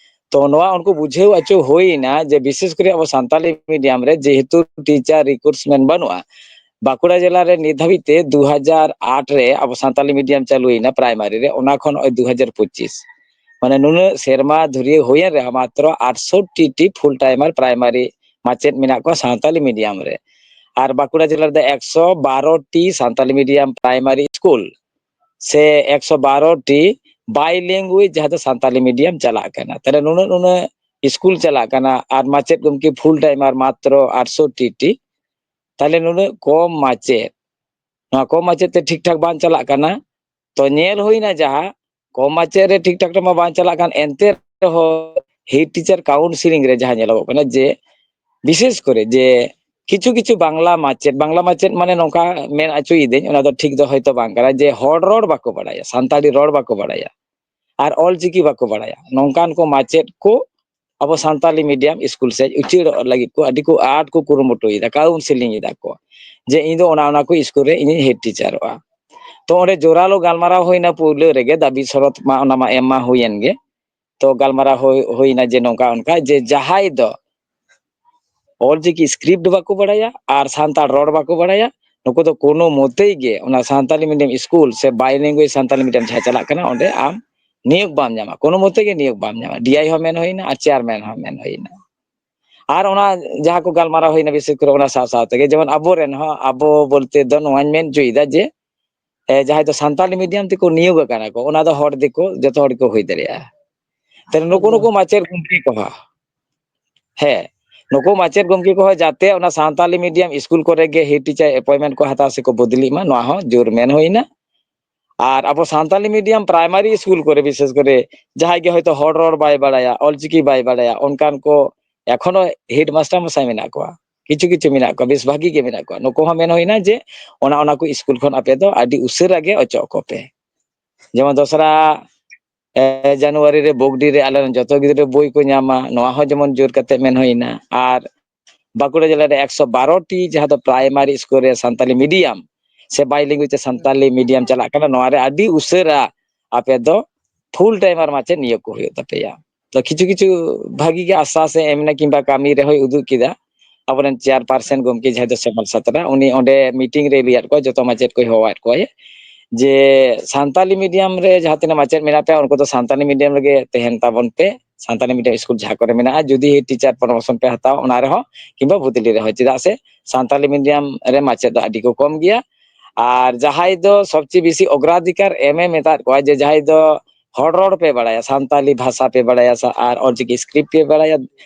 ᱛᱚ ᱱᱚᱣᱟ ᱩᱱᱠᱩ ᱵᱩᱡᱷᱟᱹᱣ ᱦᱚᱪᱚ ᱦᱩᱭᱱᱟ ᱡᱮ ᱵᱤᱥᱮᱥ ᱠᱚᱨᱮ ᱟᱵᱚ ᱥᱟᱱᱛᱟᱞᱤ ᱢᱤᱰᱤᱭᱟᱢ ᱨᱮ ᱡᱮᱦᱮᱛᱩ ᱴᱤᱪᱟᱨ ᱨᱤᱠᱨᱩᱴᱢᱮᱱᱴ ᱵᱟᱹᱱᱩᱜᱼᱟ, ᱵᱟᱸᱠᱩᱲᱟ ᱡᱮᱞᱟ ᱨᱮ ᱱᱤᱛ ᱫᱷᱟᱹᱵᱤᱡ ᱛᱮ ᱫᱩ ᱦᱟᱡᱟᱨ ᱟᱴ ᱨᱮ ᱟᱵᱚ ᱥᱟᱱᱛᱟᱞᱤ ᱢᱤᱰᱤᱭᱟᱢ ᱪᱟᱹᱞᱩᱭᱮᱱᱟ ᱯᱨᱟᱭᱢᱟᱨᱤ ᱨᱮ, ᱚᱱᱟ ᱠᱷᱚᱱ ᱱᱚᱜᱼᱚᱭ ᱫᱩ ᱦᱟᱡᱟᱨ ᱯᱚᱸᱪᱤᱥ, ᱢᱟᱱᱮ ᱱᱩᱱᱟᱹᱜ ᱥᱮᱨᱢᱟ ᱫᱷᱩᱨᱭᱟᱹ ᱦᱩᱭᱮᱱ ᱨᱮᱦᱚᱸ ᱢᱟᱛᱨᱚ ᱟᱴᱥᱚᱴᱴᱤ ᱴᱤ ᱯᱷᱩᱞ ᱴᱟᱭᱢᱟᱨ ᱯᱨᱟᱭᱢᱟᱨᱤ ᱢᱟᱪᱮᱫ ᱢᱮᱱᱟᱜ ᱠᱚᱣᱟ ᱥᱟᱱᱛᱟᱞᱤ ᱢᱤᱰᱤᱭᱟᱢ ᱨᱮ᱾ ᱟᱨ ᱵᱟᱸᱠᱩᱲᱟ ᱡᱮᱞᱟ ᱨᱮᱫᱚ ᱮᱠᱥᱚ ᱵᱟᱨᱚ T Santali medium primary school ᱥᱮ ᱮᱠᱥᱚ ᱵᱟᱨᱚ ᱴᱤ ᱵᱟᱭ ᱞᱮᱝᱜᱩᱭᱮᱡᱽ, ᱡᱟᱦᱟᱸ ᱫᱚ ᱥᱟᱱᱛᱟᱞᱤ ᱢᱤᱰᱤᱭᱟᱢ ᱪᱟᱞᱟᱜ ᱠᱟᱱᱟ᱾ ᱛᱟᱦᱞᱮ ᱱᱩᱱᱟᱹᱜ ᱱᱩᱱᱟᱹᱜ ᱥᱠᱩᱞ ᱪᱟᱞᱟᱜ ᱠᱟᱱᱟ ᱟᱨ ᱢᱟᱪᱮᱫ ᱜᱚᱢᱠᱮ ᱯᱷᱩᱞ ᱴᱟᱭᱢᱟᱨ ᱢᱟᱛᱨᱚ ᱟᱴᱥᱚᱴᱴᱤ ᱴᱤ᱾ ᱛᱟᱦᱞᱮ ᱱᱩᱱᱟᱹᱜ ᱠᱚᱢ ᱢᱟᱪᱮᱫ, ᱱᱚᱣᱟ ᱠᱚᱢ ᱢᱟᱪᱮᱫ ᱛᱮ ᱴᱷᱤᱠ ᱴᱷᱟᱠ ᱵᱟᱝ ᱪᱟᱞᱟᱜ ᱠᱟᱱᱟ᱾ ᱛᱚ ᱧᱮᱞ ᱦᱩᱭᱱᱟ ᱡᱟᱦᱟᱸ ᱠᱚᱢ ᱢᱟᱪᱮᱫ ᱨᱮ ᱴᱷᱤᱠ ᱴᱷᱟᱠ ᱢᱟ ᱵᱟᱝ ᱪᱟᱞᱟᱜ ᱠᱟᱱ, ᱮᱱᱛᱮ ᱨᱮᱦᱚᱸ ᱦᱮᱰ ᱴᱤᱪᱟᱨ ᱠᱟᱣᱩᱱᱥᱤᱞᱤᱝ ᱨᱮ ᱡᱟᱦᱟᱸ ᱧᱮᱞᱚᱜᱚᱜ ᱠᱟᱱᱟ ᱡᱮ ᱵᱤᱥᱮᱥ ᱠᱚᱨᱮ ᱡᱮ ᱠᱤᱪᱷᱩ ᱠᱤᱪᱷᱩ ᱵᱟᱝᱞᱟ ᱢᱟᱪᱮᱫ, ᱵᱟᱝᱞᱟ ᱢᱟᱪᱮᱫ ᱢᱟᱱᱮ ᱱᱚᱝᱠᱟ ᱢᱮᱱ ᱦᱚᱪᱚᱭᱤᱫᱟᱹᱧ, ᱚᱱᱟ ᱫᱚ ᱴᱷᱤᱠ ᱫᱚ ᱦᱚᱭᱛᱳ ᱵᱟᱝ ᱠᱟᱱᱟ, ᱡᱮ ᱦᱚᱲ ᱨᱚᱲ ᱵᱟᱠᱚ ᱵᱟᱲᱟᱭᱟ, ᱥᱟᱱᱛᱟᱲᱤ ᱨᱚᱲ ᱵᱟᱠᱚ ᱵᱟᱲᱟᱭᱟ ᱟᱨ ᱚᱞ ᱪᱤᱠᱤ ᱵᱟᱠᱚ ᱵᱟᱲᱟᱭᱟ, ᱱᱚᱝᱠᱟᱱ ᱠᱚ ᱢᱟᱪᱮᱫ ᱠᱚ ᱟᱵᱚ ᱥᱟᱱᱛᱟᱞᱤ ᱢᱤᱰᱤᱭᱟᱢ ᱥᱠᱩᱞ ᱥᱮᱫ ᱩᱪᱟᱹᱲᱚᱜ ᱞᱟᱹᱜᱤᱫ ᱠᱚ ᱟᱹᱰᱤ ᱠᱚ ᱟᱸᱴ ᱠᱚ ᱠᱩᱨᱩᱢᱩᱴᱩᱭᱮᱫᱟ, ᱠᱟᱣᱩᱱᱥᱤᱞᱤᱝ ᱮᱫᱟ ᱠᱚ ᱡᱮ ᱤᱧ ᱫᱚ ᱚᱱᱟ ᱚᱱᱟ ᱠᱚ ᱥᱠᱩᱞ ᱨᱮ ᱤᱧᱤᱧ ᱦᱮᱰ ᱴᱤᱪᱟᱨᱚᱜᱼᱟ᱾ ᱛᱚ ᱚᱸᱰᱮ ᱡᱳᱨᱟᱞᱳ ᱜᱟᱞᱢᱟᱨᱟᱣ ᱦᱩᱭᱱᱟ ᱯᱩᱭᱞᱟᱹ ᱨᱮᱜᱮ, ᱫᱟᱹᱵᱤ ᱥᱚᱨᱚᱛ ᱢᱟ ᱚᱱᱟ ᱢᱟ ᱮᱢ ᱢᱟ ᱦᱩᱭᱮᱱ ᱜᱮ᱾ ᱛᱚ ᱜᱟᱞᱢᱟᱨᱟᱣ ᱦᱩᱭ, ᱦᱩᱭᱱᱟ ᱡᱮ ᱱᱚᱝᱠᱟ ᱚᱱᱠᱟ ᱡᱮ ᱡᱟᱦᱟᱸᱭ ᱫᱚ ᱚᱞᱪᱤᱠᱤ ᱥᱠᱨᱤᱯᱴ ᱵᱟᱠᱚ ᱵᱟᱲᱟᱭᱟ ᱟᱨ ᱥᱟᱱᱛᱟᱲ ᱨᱚᱲ ᱵᱟᱠᱚ ᱵᱟᱲᱟᱭᱟ, ᱱᱩᱠᱩ ᱫᱚ ᱠᱳᱱᱳ ᱢᱚᱛᱮᱭ ᱜᱮ ᱚᱱᱟ ᱥᱟᱱᱛᱟᱞᱤ ᱢᱤᱰᱤᱭᱟᱢ ᱥᱠᱩᱞ ᱥᱮ ᱵᱟᱭ ᱞᱮᱝᱜᱩᱭᱮᱡᱽ ᱥᱟᱱᱛᱟᱞᱤ ᱢᱤᱰᱤᱭᱟᱢ ᱡᱟᱦᱟᱸ ᱪᱟᱞᱟᱜ ᱠᱟᱱᱟ, ᱚᱸᱰᱮ ᱟᱢ ᱱᱤᱭᱳᱜᱽ ᱵᱟᱢ ᱧᱟᱢᱟ, ᱠᱳᱱᱳ ᱢᱚᱛᱮ ᱜᱮ ᱱᱤᱭᱳᱜᱽ ᱵᱟᱢ ᱧᱟᱢᱟ᱾ ᱰᱤ ᱟᱭ ᱦᱚᱸ ᱢᱮᱱ ᱦᱩᱭᱱᱟ ᱟᱨ ᱪᱮᱭᱟᱨᱢᱮᱱ ᱦᱚᱸ ᱢᱮᱱ ᱦᱩᱭᱱᱟ᱾ ᱟᱨ ᱚᱱᱟ ᱡᱟᱦᱟᱸ ᱠᱚ ᱜᱟᱞᱢᱟᱨᱟᱣ ᱦᱩᱭᱱᱟ, ᱵᱤᱥᱮᱥ ᱠᱚᱨᱮ ᱚᱱᱟ ᱥᱟᱶ ᱥᱟᱶ ᱛᱮᱜᱮ, ᱡᱮᱢᱚᱱ ᱟᱵᱚᱨᱮᱱ ᱦᱚᱸ, ᱟᱵᱚ ᱵᱚᱞᱛᱮ ᱫᱚ ᱱᱚᱣᱟᱧ ᱢᱮᱱ ᱦᱚᱪᱚᱭᱮᱫᱟ ᱡᱮ, ᱮ, ᱡᱟᱦᱟᱸᱭ ᱫᱚ ᱥᱟᱱᱛᱟᱞᱤ ᱢᱤᱰᱤᱭᱟᱢ ᱛᱮᱠᱚ ᱱᱤᱭᱳᱜᱽ ᱟᱠᱟᱱᱟ ᱠᱚ, ᱚᱱᱟ ᱫᱚ ᱦᱚᱲ ᱫᱤᱠᱩ ᱡᱚᱛᱚ ᱦᱚᱲ ᱜᱮᱠᱚ ᱦᱩᱭ ᱫᱟᱲᱮᱭᱟᱜᱼᱟ᱾ ᱛᱟᱦᱞᱮ ᱱᱩᱠᱩ ᱱᱩᱠᱩ ᱢᱟᱪᱮᱫ ᱜᱚᱢᱠᱮ ᱠᱚᱦᱚᱸ, ᱦᱮᱸ, ᱱᱩᱠᱩ ᱢᱟᱪᱮᱫ ᱜᱚᱢᱠᱮ ᱠᱚᱦᱚᱸ ᱡᱟᱛᱮ ᱚᱱᱟ ᱥᱟᱱᱛᱟᱞᱤ medium ᱥᱠᱩᱞ ᱠᱚᱨᱮ ᱜᱮ head teacher appointment ᱠᱚ ᱦᱟᱛᱟᱣ ᱥᱮᱠᱚ ᱵᱚᱫᱞᱤᱜ ᱢᱟ, ᱱᱚᱣᱟ ᱦᱚᱸ ᱡᱳᱨ ᱢᱮᱱ ᱦᱩᱭᱱᱟ᱾ ᱟᱨ ᱟᱵᱚ ᱥᱟᱱᱛᱟᱞᱤ medium primary ᱥᱠᱩᱞ ᱠᱚᱨᱮ ᱵᱤᱥᱮᱥ ᱠᱚᱨᱮ ᱡᱟᱦᱟᱸᱭ ᱜᱮ ᱦᱚᱭᱛᱳ ᱦᱚᱲ ᱨᱚᱲ ᱵᱟᱭ ᱵᱟᱲᱟᱭᱟ, ᱚᱞᱪᱤᱠᱤ ᱵᱟᱭ ᱵᱟᱲᱟᱭᱟ, ᱚᱱᱠᱟᱱ ᱠᱚ ᱮᱠᱷᱚᱱᱳ head master ᱢᱚᱥᱟᱭ ᱢᱮᱱᱟᱜ ᱠᱚᱣᱟ, ᱠᱤᱪᱷᱩ ᱠᱤᱪᱷᱩ ᱢᱮᱱᱟᱜ ᱠᱚᱣᱟ, ᱵᱮᱥ ᱵᱷᱟᱜᱤ ᱜᱮ ᱢᱮᱱᱟᱜ ᱠᱚᱣᱟ᱾ ᱱᱩᱠᱩ ᱦᱚᱸ ᱢᱮᱱ ᱦᱩᱭᱱᱟ ᱡᱮ ᱚᱱᱟ, ᱚᱱᱟ ᱠᱚ ᱥᱠᱩᱞ ᱠᱷᱚᱱ ᱟᱯᱮ ᱫᱚ ᱟᱹᱰᱤ ᱩᱥᱟᱹᱨᱟ ᱜᱮ ᱚᱪᱚᱜ ᱠᱚᱯᱮ᱾ ᱡᱮᱢᱚᱱ ᱫᱚᱥᱨᱟ, ᱮ, ᱡᱟᱱᱩᱣᱟᱨᱤ ᱨᱮ ᱵᱚᱜᱽᱰᱤ ᱨᱮ ᱟᱞᱮ ᱨᱮᱱ ᱡᱚᱛᱚ ᱜᱤᱫᱽᱨᱟᱹ ᱵᱳᱭ ᱠᱚ ᱧᱟᱢᱟ, ᱱᱚᱣᱟ ᱦᱚᱸ ᱡᱮᱢᱚᱱ ᱡᱳᱨ ᱠᱟᱛᱮ ᱢᱮᱱ ᱦᱩᱭᱱᱟ᱾ ᱟᱨ ᱵᱟᱸᱠᱩᱲᱟ ᱡᱮᱞᱟ ᱨᱮ ᱮᱠᱥᱚ ᱵᱟᱨᱚ ᱴᱤ ᱡᱟᱦᱟᱸ ᱫᱚ primary ᱥᱠᱩᱞ ᱨᱮ ᱥᱟᱱᱛᱟᱞᱤ medium ᱥᱮ bilingual ᱛᱮ ᱥᱟᱱᱛᱟᱞᱤ medium ᱪᱟᱞᱟᱜ ᱠᱟᱱᱟ, ᱱᱚᱣᱟ ᱨᱮ ᱟᱹᱰᱤ ᱩᱥᱟᱹᱨᱟ ᱟᱯᱮ ᱫᱚ full timer ᱢᱟᱪᱮᱫ ᱱᱤᱭᱳᱜᱽ ᱠᱚ ᱦᱩᱭᱩᱜ ᱛᱟᱯᱮᱭᱟ᱾ ᱛᱚ ᱠᱤᱪᱷᱩ ᱠᱤᱪᱷᱩ ᱵᱷᱟᱹᱜᱤ ᱜᱮ ᱟᱥᱟ ᱥᱮ ᱮᱢ ᱮᱱᱟ ᱠᱤᱝᱵᱟ ᱠᱟᱹᱢᱤ ᱨᱮᱦᱚᱸᱭ ᱩᱫᱩᱜ ᱠᱮᱫᱟ᱾ ᱟᱵᱚᱨᱮᱱ chairperson ᱜᱚᱢᱠᱮ ᱡᱟᱦᱟᱸᱭ ᱫᱚ ᱥᱮᱢᱚᱞ ᱥᱟᱛᱨᱟ, ᱩᱱᱤ ᱚᱸᱰᱮ meeting ᱨᱮᱭ ᱞᱟᱹᱭᱟᱫ ᱠᱚᱣᱟ, ᱡᱚᱛᱚ ᱢᱟᱪᱮᱫ ᱠᱚᱭ ᱦᱚᱦᱚᱣᱟᱫ ᱠᱚᱣᱟᱭ ᱡᱮ ᱥᱟᱱᱛᱟᱞᱤ medium ᱨᱮ ᱡᱟᱦᱟᱸ ᱛᱤᱱᱟᱹᱜ ᱢᱟᱪᱮᱫ ᱢᱮᱱᱟᱜ ᱯᱮᱭᱟ ᱩᱱᱠᱩ ᱫᱚ ᱥᱟᱱᱛᱟᱞᱤ medium ᱨᱮᱜᱮ ᱛᱟᱦᱮᱱ ᱛᱟᱵᱚᱱ ᱯᱮ᱾ ᱥᱟᱱᱛᱟᱞᱤ medium ᱥᱠᱩᱞ ᱡᱟᱦᱟᱸ ᱠᱚᱨᱮ ᱢᱮᱱᱟᱜᱼᱟ, ᱡᱩᱫᱤ teacher promotion ᱯᱮ ᱦᱟᱛᱟᱣᱟ ᱚᱱᱟ ᱨᱮᱦᱚᱸ ᱠᱤᱝᱵᱟ ᱵᱚᱫᱞᱤ ᱨᱮᱦᱚᱸ, ᱪᱮᱫᱟᱜ ᱥᱮ ᱥᱟᱱᱛᱟᱞᱤ medium ᱨᱮ ᱢᱟᱪᱮᱫ ᱫᱚ ᱟᱹᱰᱤ ᱠᱚ ᱠᱚᱢ ᱜᱮᱭᱟ᱾ ᱟᱨ ᱡᱟᱦᱟᱸᱭ ᱫᱚ ᱥᱚᱵᱪᱮᱭᱮ ᱵᱮᱥᱤ ᱚᱜᱨᱟᱫᱷᱤᱠᱟᱨ ᱮᱢ ᱮ ᱢᱮᱛᱟᱫ ᱠᱚᱣᱟ ᱡᱮ ᱡᱟᱦᱟᱸᱭ ᱫᱚ ᱦᱚᱲ ᱨᱚᱲ ᱯᱮ ᱵᱟᱲᱟᱭᱟ, ᱥᱟᱱᱛᱟᱞᱤ ᱵᱷᱟᱥᱟ ᱯᱮ ᱵᱟᱲᱟᱭᱟ ᱥᱟ-, ᱟᱨ ᱚᱞᱪᱤᱠᱤ script ᱯᱮ ᱵᱟᱲᱟᱭᱟ,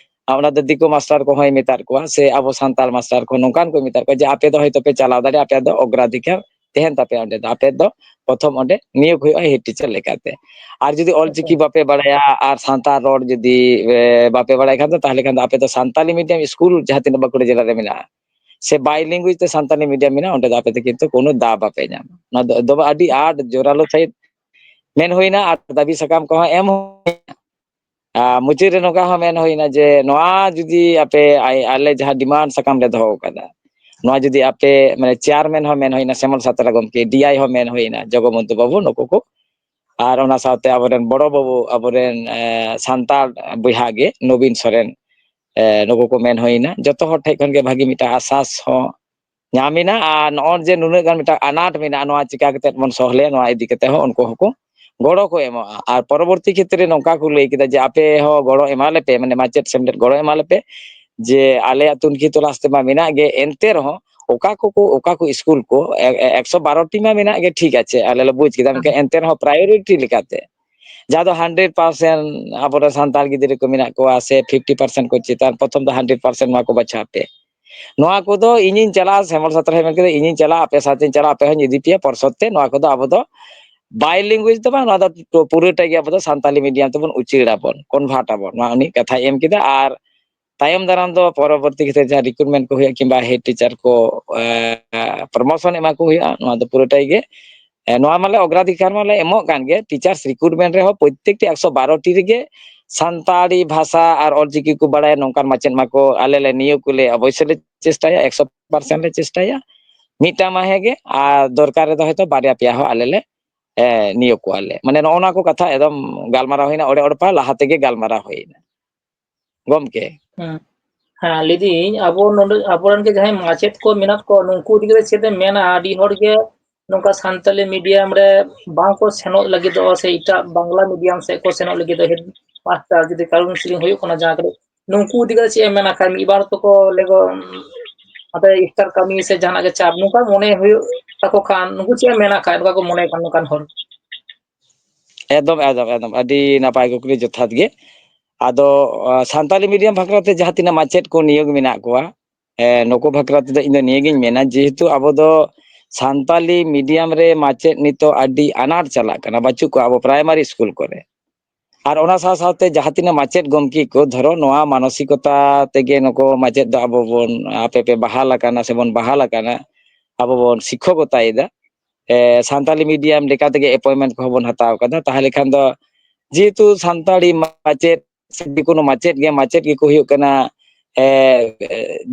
ᱟᱨ ᱚᱱᱟ ᱫᱚ ᱫᱤᱠᱩ ᱢᱟᱥᱴᱟᱨ ᱠᱚᱦᱚᱸᱭ ᱢᱮᱛᱟᱫ ᱠᱚᱣᱟ ᱥᱮ ᱟᱵᱚ ᱥᱟᱱᱛᱟᱲ ᱢᱟᱥᱴᱟᱨ ᱠᱚ ᱱᱚᱝᱠᱟᱱ ᱠᱚ ᱢᱮᱛᱟᱫ ᱠᱚᱣᱟ ᱡᱮ ᱟᱯᱮ ᱫᱚ ᱦᱚᱭᱛᱳ ᱯᱮ ᱪᱟᱞᱟᱣ ᱫᱟᱲᱮᱭᱟᱜᱼᱟ, ᱟᱯᱮᱭᱟᱜ ᱫᱚ ᱚᱜᱨᱟᱫᱷᱤᱠᱟᱨ ᱛᱟᱦᱮᱱ ᱛᱟᱯᱮᱭᱟ, ᱚᱸᱰᱮ ᱫᱚ ᱟᱯᱮ ᱫᱚ ᱯᱨᱚᱛᱷᱚᱢ ᱚᱸᱰᱮ ᱱᱤᱭᱳᱜᱽ ᱦᱩᱭᱩᱜᱼᱟ head teacher ᱞᱮᱠᱟᱛᱮ᱾ ᱟᱨ ᱡᱩᱫᱤ ᱚᱞᱪᱤᱠᱤ ᱵᱟᱯᱮ ᱵᱟᱲᱟᱭᱟ ᱟᱨ ᱥᱟᱱᱛᱟᱲ ᱨᱚᱲ ᱡᱩᱫᱤ, ᱮ, ᱵᱟᱯᱮ ᱵᱟᱲᱟᱭ ᱠᱷᱟᱱ ᱫᱚ, ᱛᱟᱦᱚᱞᱮ ᱠᱷᱟᱱ ᱫᱚ ᱟᱯᱮ ᱫᱚ ᱥᱟᱱᱛᱟᱞᱤ medium ᱥᱠᱩᱞ ᱡᱟᱦᱟᱸ ᱛᱤᱱᱟᱹᱜ ᱵᱟᱸᱠᱩᱲᱟ ᱡᱮᱞᱟ ᱨᱮ ᱢᱮᱱᱟᱜᱼᱟ ᱥᱮ bilingual ᱛᱮ ᱥᱟᱱᱛᱟᱞᱤ medium ᱢᱮᱱᱟᱜᱼᱟ, ᱚᱸᱰᱮ ᱫᱚ ᱟᱯᱮ ᱫᱚ ᱠᱤᱱᱛᱩ ᱠᱳᱱᱳ ᱫᱟᱣ ᱵᱟᱯᱮ ᱧᱟᱢᱟ᱾ ᱱᱚᱣᱟ ᱫᱚ, ᱫᱚ ᱟᱹᱰᱤ ᱟᱸᱴ ᱡᱳᱨᱟᱞᱳ ᱥᱟᱹᱦᱤᱡ ᱢᱮᱱ ᱦᱩᱭᱱᱟ ᱟᱨ ᱫᱟᱹᱵᱤ ᱥᱟᱠᱟᱢ ᱠᱚᱦᱚᱸ ᱮᱢ ᱦᱩᱭᱱᱟ᱾ ᱟᱨ ᱢᱩᱪᱟᱹᱫ ᱨᱮ ᱱᱚᱝᱠᱟ ᱦᱚᱸ ᱢᱮᱱ ᱦᱩᱭᱱᱟ ᱡᱮ ᱱᱚᱣᱟ ᱡᱩᱫᱤ ᱟᱯᱮ ᱟᱭ-, ᱟᱞᱮ ᱡᱟᱦᱟᱸ demand ᱥᱟᱠᱟᱢ ᱞᱮ ᱫᱚᱦᱚ ᱟᱠᱟᱫᱟ, ᱱᱚᱣᱟ ᱡᱩᱫᱤ ᱟᱯᱮ, ᱢᱟᱱᱮ, chairman ᱦᱚᱸ ᱢᱮᱱ ᱦᱩᱭᱱᱟ, ᱥᱮᱢᱚᱞ ᱥᱟᱛᱨᱟ ᱜᱚᱢᱠᱮ, ᱰᱤ ᱟᱭ ᱦᱚᱸ ᱢᱮᱱ ᱦᱩᱭᱱᱟ, ᱡᱚᱜᱚᱵᱚᱱᱛᱩ ᱵᱟᱹᱵᱩ, ᱱᱩᱠᱩ ᱠᱚ, ᱟᱨ ᱚᱱᱟ ᱥᱟᱶᱛᱮ ᱟᱵᱚᱨᱮᱱ ᱵᱚᱲᱚ ᱵᱟᱹᱵᱩ, ᱟᱵᱚᱨᱮᱱ, ᱮ, ᱥᱟᱱᱛᱟᱲ ᱵᱚᱭᱦᱟ ᱜᱮ ᱱᱚᱵᱤᱱ ᱥᱚᱨᱮᱱ, ᱮ, ᱱᱩᱠᱩ ᱠᱚ ᱢᱮᱱ ᱦᱩᱭᱱᱟ᱾ ᱡᱚᱛᱚ ᱦᱚᱲ ᱴᱷᱮᱱ ᱠᱷᱚᱱ ᱜᱮ ᱵᱷᱟᱹᱜᱤ ᱢᱤᱫᱴᱟᱝ ᱟᱥᱟᱥ ᱦᱚᱸ ᱧᱟᱢ ᱮᱱᱟ᱾ ᱟᱨ ᱱᱚᱜᱼᱚᱭ ᱡᱮ ᱱᱩᱱᱟᱹᱜ ᱜᱟᱱ ᱢᱤᱫᱴᱟᱝ ᱟᱱᱟᱴ ᱢᱮᱱᱟᱜᱼᱟ, ᱱᱚᱣᱟ ᱪᱤᱠᱟ ᱠᱟᱛᱮ ᱵᱚᱱ ᱥᱚᱦᱞᱮᱭᱟ, ᱱᱚᱣᱟ ᱤᱫᱤ ᱠᱟᱛᱮ ᱦᱚᱸ ᱩᱱᱠᱩ ᱦᱚᱸᱠᱚ ᱜᱚᱲᱚ ᱠᱚ ᱮᱢᱚᱜᱼᱟ᱾ ᱟᱨ ᱯᱚᱨᱚᱵᱚᱨᱛᱤ ᱠᱷᱮᱛᱨᱮ ᱱᱚᱝᱠᱟ ᱠᱚ ᱞᱟᱹᱭ ᱠᱮᱫᱟ ᱡᱮ ᱟᱯᱮ ᱦᱚᱸ ᱜᱚᱲᱚ ᱮᱢᱟ ᱞᱮᱯᱮ, ᱢᱟᱱᱮ ᱢᱟᱪᱮᱫ ᱥᱮᱢᱞᱮᱫ ᱜᱚᱲᱚ ᱮᱢᱟ ᱞᱮᱯᱮ, ᱡᱮ ᱟᱞᱮᱭᱟᱜ ᱛᱩᱱᱠᱷᱤ ᱛᱚᱞᱟᱥ ᱛᱮᱢᱟ ᱢᱮᱱᱟᱜ ᱜᱮ, ᱮᱱᱛᱮ ᱨᱮᱦᱚᱸ ᱚᱠᱟ ᱠᱚ, ᱚᱠᱟ ᱠᱚ ᱥᱠᱩᱞ ᱠᱚ, ᱮ-, ᱮ-, ᱮᱠᱥᱚ ᱵᱟᱨᱚ ᱴᱤ ᱢᱟ ᱢᱮᱱᱟᱜ ᱜᱮ, ᱴᱷᱤᱠ ᱟᱪᱷᱮ, ᱟᱞᱮ ᱞᱮ ᱵᱩᱡᱽ ᱠᱮᱫᱟ, ᱢᱮᱱᱠᱷᱟᱱ ᱮᱱᱛᱮ ᱨᱮᱦᱚᱸ priority ᱞᱮᱠᱟᱛᱮ ᱡᱟᱦᱟᱸ ᱫᱚ ᱦᱟᱱᱰᱨᱮᱰ ᱯᱟᱨᱥᱮᱱᱴ ᱟᱵᱚᱨᱮᱱ ᱥᱟᱱᱛᱟᱲ ᱜᱤᱫᱽᱨᱟᱹ ᱠᱚ ᱢᱮᱱᱟᱜ ᱠᱚᱣᱟ, ᱥᱮ ᱯᱷᱤᱯᱴᱤ ᱯᱟᱨᱥᱮᱱᱴ ᱠᱚ ᱪᱮᱛᱟᱱ, ᱯᱨᱚᱛᱷᱚᱢ ᱫᱚ ᱦᱟᱱᱰᱨᱮᱰ ᱯᱟᱨᱥᱮᱱᱴ ᱱᱚᱣᱟ ᱠᱚ ᱵᱟᱪᱷᱟᱣ ᱯᱮ᱾ ᱱᱚᱣᱟ ᱠᱚᱫᱚ ᱤᱧᱤᱧ ᱪᱟᱞᱟᱜᱼᱟ, ᱥᱮᱢᱚᱞ ᱥᱟᱛᱨᱟᱭ ᱢᱮᱱ ᱠᱮᱫᱟ, ᱤᱧᱤᱧ ᱪᱟᱞᱟᱜᱼᱟ, ᱟᱯᱮ ᱥᱟᱶᱛᱮᱧ ᱪᱟᱞᱟᱜᱼᱟ, ᱟᱯᱮ ᱦᱚᱸᱧ ᱤᱫᱤ ᱯᱮᱭᱟ ᱯᱚᱨᱥᱚᱫ ᱛᱮ᱾ ᱱᱚᱣᱟ ᱠᱚᱫᱚ ᱟᱵᱚ ᱫᱚ ᱵᱟᱭ ᱞᱮᱝᱜᱩᱭᱮᱡᱽ ᱫᱚ ᱵᱟᱝ, ᱱᱚᱣᱟ ᱫᱚ ᱯᱩᱨᱟᱹᱴᱟ ᱜᱮ ᱟᱵᱚ ᱫᱚ ᱥᱟᱱᱛᱟᱞᱤ ᱢᱤᱰᱤᱭᱟᱢ ᱛᱮᱵᱚᱱ ᱩᱪᱟᱹᱲ ᱟᱵᱚᱱ, ᱠᱚᱱᱵᱷᱟᱨᱴ ᱟᱵᱚᱱ, ᱱᱚᱣᱟ ᱩᱱᱤ ᱠᱟᱛᱷᱟᱭ ᱮᱢ ᱠᱮᱫᱟ᱾ ᱟᱨ ᱛᱟᱭᱚᱢ ᱫᱟᱨᱟᱢ ᱫᱚ ᱯᱚᱨᱚᱵᱚᱨᱛᱤ ᱠᱷᱮᱛᱨᱮ ᱡᱟᱦᱟᱸ ᱨᱤᱠᱨᱩᱴᱢᱮᱱᱴ ᱠᱚ ᱦᱩᱭᱩᱜᱼᱟ ᱠᱤᱝᱵᱟ ᱦᱮᱰ ᱴᱤᱪᱟᱨ ᱠᱚ ᱯᱨᱚᱢᱳᱥᱚᱱ ᱮᱢᱟ ᱠᱚ ᱦᱩᱭᱩᱜᱼᱟ, ᱱᱚᱣᱟ ᱫᱚ ᱯᱩᱨᱟᱹᱴᱟᱭ ᱜᱮ ᱮ, ᱱᱚᱣᱟ ᱢᱟᱞᱮ ᱚᱜᱨᱟᱫᱷᱤᱠᱟᱨ ᱢᱟᱞᱮ ᱮᱢᱚᱜ ᱠᱟᱱ ᱜᱮ, ᱴᱤᱪᱟᱨᱥ ᱨᱤᱠᱨᱩᱴᱢᱮᱱᱴ ᱨᱮᱦᱚᱸ ᱯᱨᱚᱛᱛᱮᱠᱴᱤ ᱮᱠᱥᱚ ᱵᱟᱨᱚ ᱴᱤ ᱨᱮᱜᱮ ᱥᱟᱱᱛᱟᱲᱤ ᱵᱷᱟᱥᱟ ᱟᱨ ᱚᱞᱪᱤᱠᱤ ᱠᱚ ᱵᱟᱲᱟᱭᱟ ᱱᱚᱝᱠᱟᱱ ᱢᱟᱪᱮᱫ ᱢᱟᱠᱚ ᱟᱞᱮ ᱞᱮ ᱱᱤᱭᱳᱜᱽ ᱠᱚᱞᱮ ᱚᱵᱚᱥᱥᱳᱭ ᱞᱮ ᱪᱮᱥᱴᱟᱭᱟ, ᱮᱠᱥᱚ ᱯᱟᱨᱥᱮᱱᱴ ᱞᱮ ᱪᱮᱥᱴᱟᱭᱟ᱾ ᱢᱤᱫᱴᱟᱝ ᱢᱟ ᱦᱮᱸ ᱜᱮ, ᱟᱨ ᱫᱚᱨᱠᱟᱨ ᱨᱮᱫᱚ ᱦᱚᱭᱛᱳ ᱵᱟᱨᱭᱟ ᱯᱮᱭᱟ ᱦᱚᱸ ᱟᱞᱮ ᱞᱮ ᱮ, ᱱᱤᱭᱳᱜᱽ ᱠᱚᱣᱟ ᱞᱮ᱾ ᱢᱟᱱᱮ ᱱᱚᱜᱼᱚ ᱱᱚᱣᱟ ᱠᱚ ᱠᱟᱛᱷᱟ ᱮᱠᱫᱚᱢ ᱜᱟᱞᱢᱟᱨᱟᱣ ᱦᱩᱭᱱᱟ, ᱚᱲᱮ ᱚᱲᱯᱟ ᱞᱟᱦᱟ ᱛᱮᱜᱮ ᱜᱟᱞᱢᱟᱨᱟᱣ ᱦᱩᱭᱱᱟ ᱜᱚᱢᱠᱮ᱾ ᱦᱮᱸ᱾ ᱦᱮᱸ, ᱞᱟᱹᱭᱫᱟᱹᱧ ᱟᱵᱚ ᱱᱚᱰᱮ ᱟᱵᱚᱨᱮᱱ ᱜᱮ ᱡᱟᱦᱟᱸᱭ ᱢᱟᱪᱮᱫ ᱠᱚ ᱢᱮᱱᱟᱜ ᱠᱚᱣᱟ, ᱱᱩᱠᱩ ᱤᱫᱤ ᱠᱟᱛᱮ ᱪᱮᱫ ᱮᱢ ᱢᱮᱱᱟ? ᱟᱹᱰᱤ ᱦᱚᱲ ᱜᱮ ᱱᱚᱝᱠᱟ ᱥᱟᱱᱛᱟᱞᱤ ᱢᱤᱰᱤᱭᱟᱢ ᱨᱮ ᱵᱟᱝ ᱠᱚ ᱥᱮᱱᱚᱜ ᱞᱟᱹᱜᱤᱫᱚᱜᱼᱟ, ᱥᱮ ᱮᱴᱟᱜ ᱵᱟᱝᱞᱟ ᱢᱤᱰᱤᱭᱟᱢ ᱥᱮᱫ ᱠᱚ ᱥᱮᱱᱚᱜ ᱞᱟᱹᱜᱤᱫᱚᱜᱼᱟ, ᱦᱮᱰ ᱢᱟᱥᱴᱟᱨ ᱡᱩᱫᱤ ᱠᱟᱣᱩᱱᱥᱤᱞᱤᱝ ᱦᱩᱭᱩᱜ ᱠᱟᱱᱟ ᱡᱟᱦᱟᱸ ᱠᱚᱨᱮ, ᱱᱩᱠᱩ ᱤᱫᱤ ᱠᱟᱛᱮ ᱪᱮᱫ ᱮᱢ ᱢᱮᱱᱟ? ᱠᱷᱟᱱ ᱢᱤᱫ ᱵᱟᱨ ᱛᱚᱠᱚ ᱞᱮᱜᱚ ᱟᱯᱮ ᱤᱥᱴᱟᱨ ᱠᱟᱹᱢᱤ ᱥᱮ ᱡᱟᱦᱟᱱᱟᱜ ᱜᱮ ᱪᱟᱯ ᱱᱚᱝᱠᱟ ᱢᱚᱱᱮ ᱦᱩᱭᱩᱜ ᱛᱟᱠᱚ ᱠᱷᱟᱱ, ᱱᱩᱠᱩ ᱪᱮᱫ ᱮᱢ ᱢᱮᱱᱟ ᱠᱷᱟᱱ ᱱᱚᱝᱠᱟ ᱠᱚ ᱢᱚᱱᱮ ᱠᱷᱟᱱ ᱱᱚᱝᱠᱟᱱ ᱦᱚᱲ? ᱮᱠᱫᱚᱢ, ᱮᱠᱫᱚᱢ, ᱮᱠᱫᱚᱢ᱾ ᱟᱹᱰᱤ ᱱᱟᱯᱟᱭ ᱠᱩᱠᱞᱤ, ᱡᱚᱛᱷᱟᱛ ᱜᱮ᱾ ᱟᱫᱚ, ᱟ, ᱥᱟᱱᱛᱟᱞᱤ ᱢᱤᱰᱤᱭᱟᱢ ᱵᱟᱠᱷᱨᱟ ᱛᱮ ᱡᱟᱦᱟᱸ ᱛᱤᱱᱟᱹᱜ ᱢᱟᱪᱮᱫ ᱠᱚ ᱱᱤᱭᱳᱜᱽ ᱢᱮᱱᱟᱜ ᱠᱚᱣᱟ, ᱮ, ᱱᱩᱠᱩ ᱵᱟᱠᱷᱨᱟ ᱛᱮᱫᱚ ᱤᱧ ᱫᱚ ᱱᱤᱭᱟᱹᱜᱤᱧ ᱢᱮᱱᱟ, ᱡᱮᱦᱮᱛᱩ ᱟᱵᱚ ᱫᱚ ᱥᱟᱱᱛᱟᱞᱤ ᱢᱤᱰᱤᱭᱟᱢ ᱨᱮ ᱢᱟᱪᱮᱫ ᱱᱤᱛᱚᱜ ᱟᱹᱰᱤ ᱟᱱᱟᱴ ᱪᱟᱞᱟᱜ ᱠᱟᱱᱟ, ᱵᱟᱹᱪᱩᱜ ᱠᱚᱣᱟ ᱟᱵᱚ ᱯᱨᱟᱭᱢᱟᱨᱤ ᱥᱠᱩᱞ ᱠᱚᱨᱮ᱾ ᱟᱨ ᱚᱱᱟ ᱥᱟᱶ ᱥᱟᱶᱛᱮ ᱡᱟᱦᱟᱸ ᱛᱤᱱᱟᱹᱜ ᱢᱟᱪᱮᱫ ᱜᱚᱢᱠᱮ ᱠᱚ, ᱫᱷᱚᱨᱚ, ᱱᱚᱣᱟ ᱢᱟᱱᱚᱥᱤᱠᱚᱛᱟ ᱛᱮᱜᱮ ᱱᱩᱠᱩ ᱢᱟᱪᱮᱫ ᱫᱚ ᱟᱵᱚ ᱵᱚᱱ, ᱟᱯᱮ ᱯᱮ ᱵᱟᱦᱟᱞ ᱟᱠᱟᱱᱟ ᱥᱮᱵᱚᱱ ᱵᱟᱦᱟᱞ ᱟᱠᱟᱱᱟ, ᱟᱵᱚ ᱵᱚᱱ ᱥᱤᱠᱠᱷᱚᱠᱚᱛᱟᱭᱮᱫᱟ᱾ ᱮ, ᱥᱟᱱᱛᱟᱞᱤ ᱢᱤᱰᱤᱭᱟᱢ ᱞᱮᱠᱟ ᱛᱮᱜᱮ ᱮᱯᱚᱭᱮᱱᱴᱢᱮᱱᱴ ᱠᱚᱦᱚᱸ ᱵᱚᱱ ᱦᱟᱛᱟᱣ ᱟᱠᱟᱫᱟ᱾ ᱛᱟᱦᱚᱞᱮ ᱠᱷᱟᱱ ᱫᱚ ᱡᱮᱦᱮᱛᱩ ᱥᱟᱱᱛᱟᱲᱤ ᱢᱟᱪᱮᱫ ᱥᱮ ᱡᱮᱠᱳᱱᱳ ᱢᱟᱪᱮᱫ ᱜᱮ, ᱢᱟᱪᱮᱫ ᱜᱮᱠᱚ ᱦᱩᱭᱩᱜ ᱠᱟᱱᱟ, ᱮ,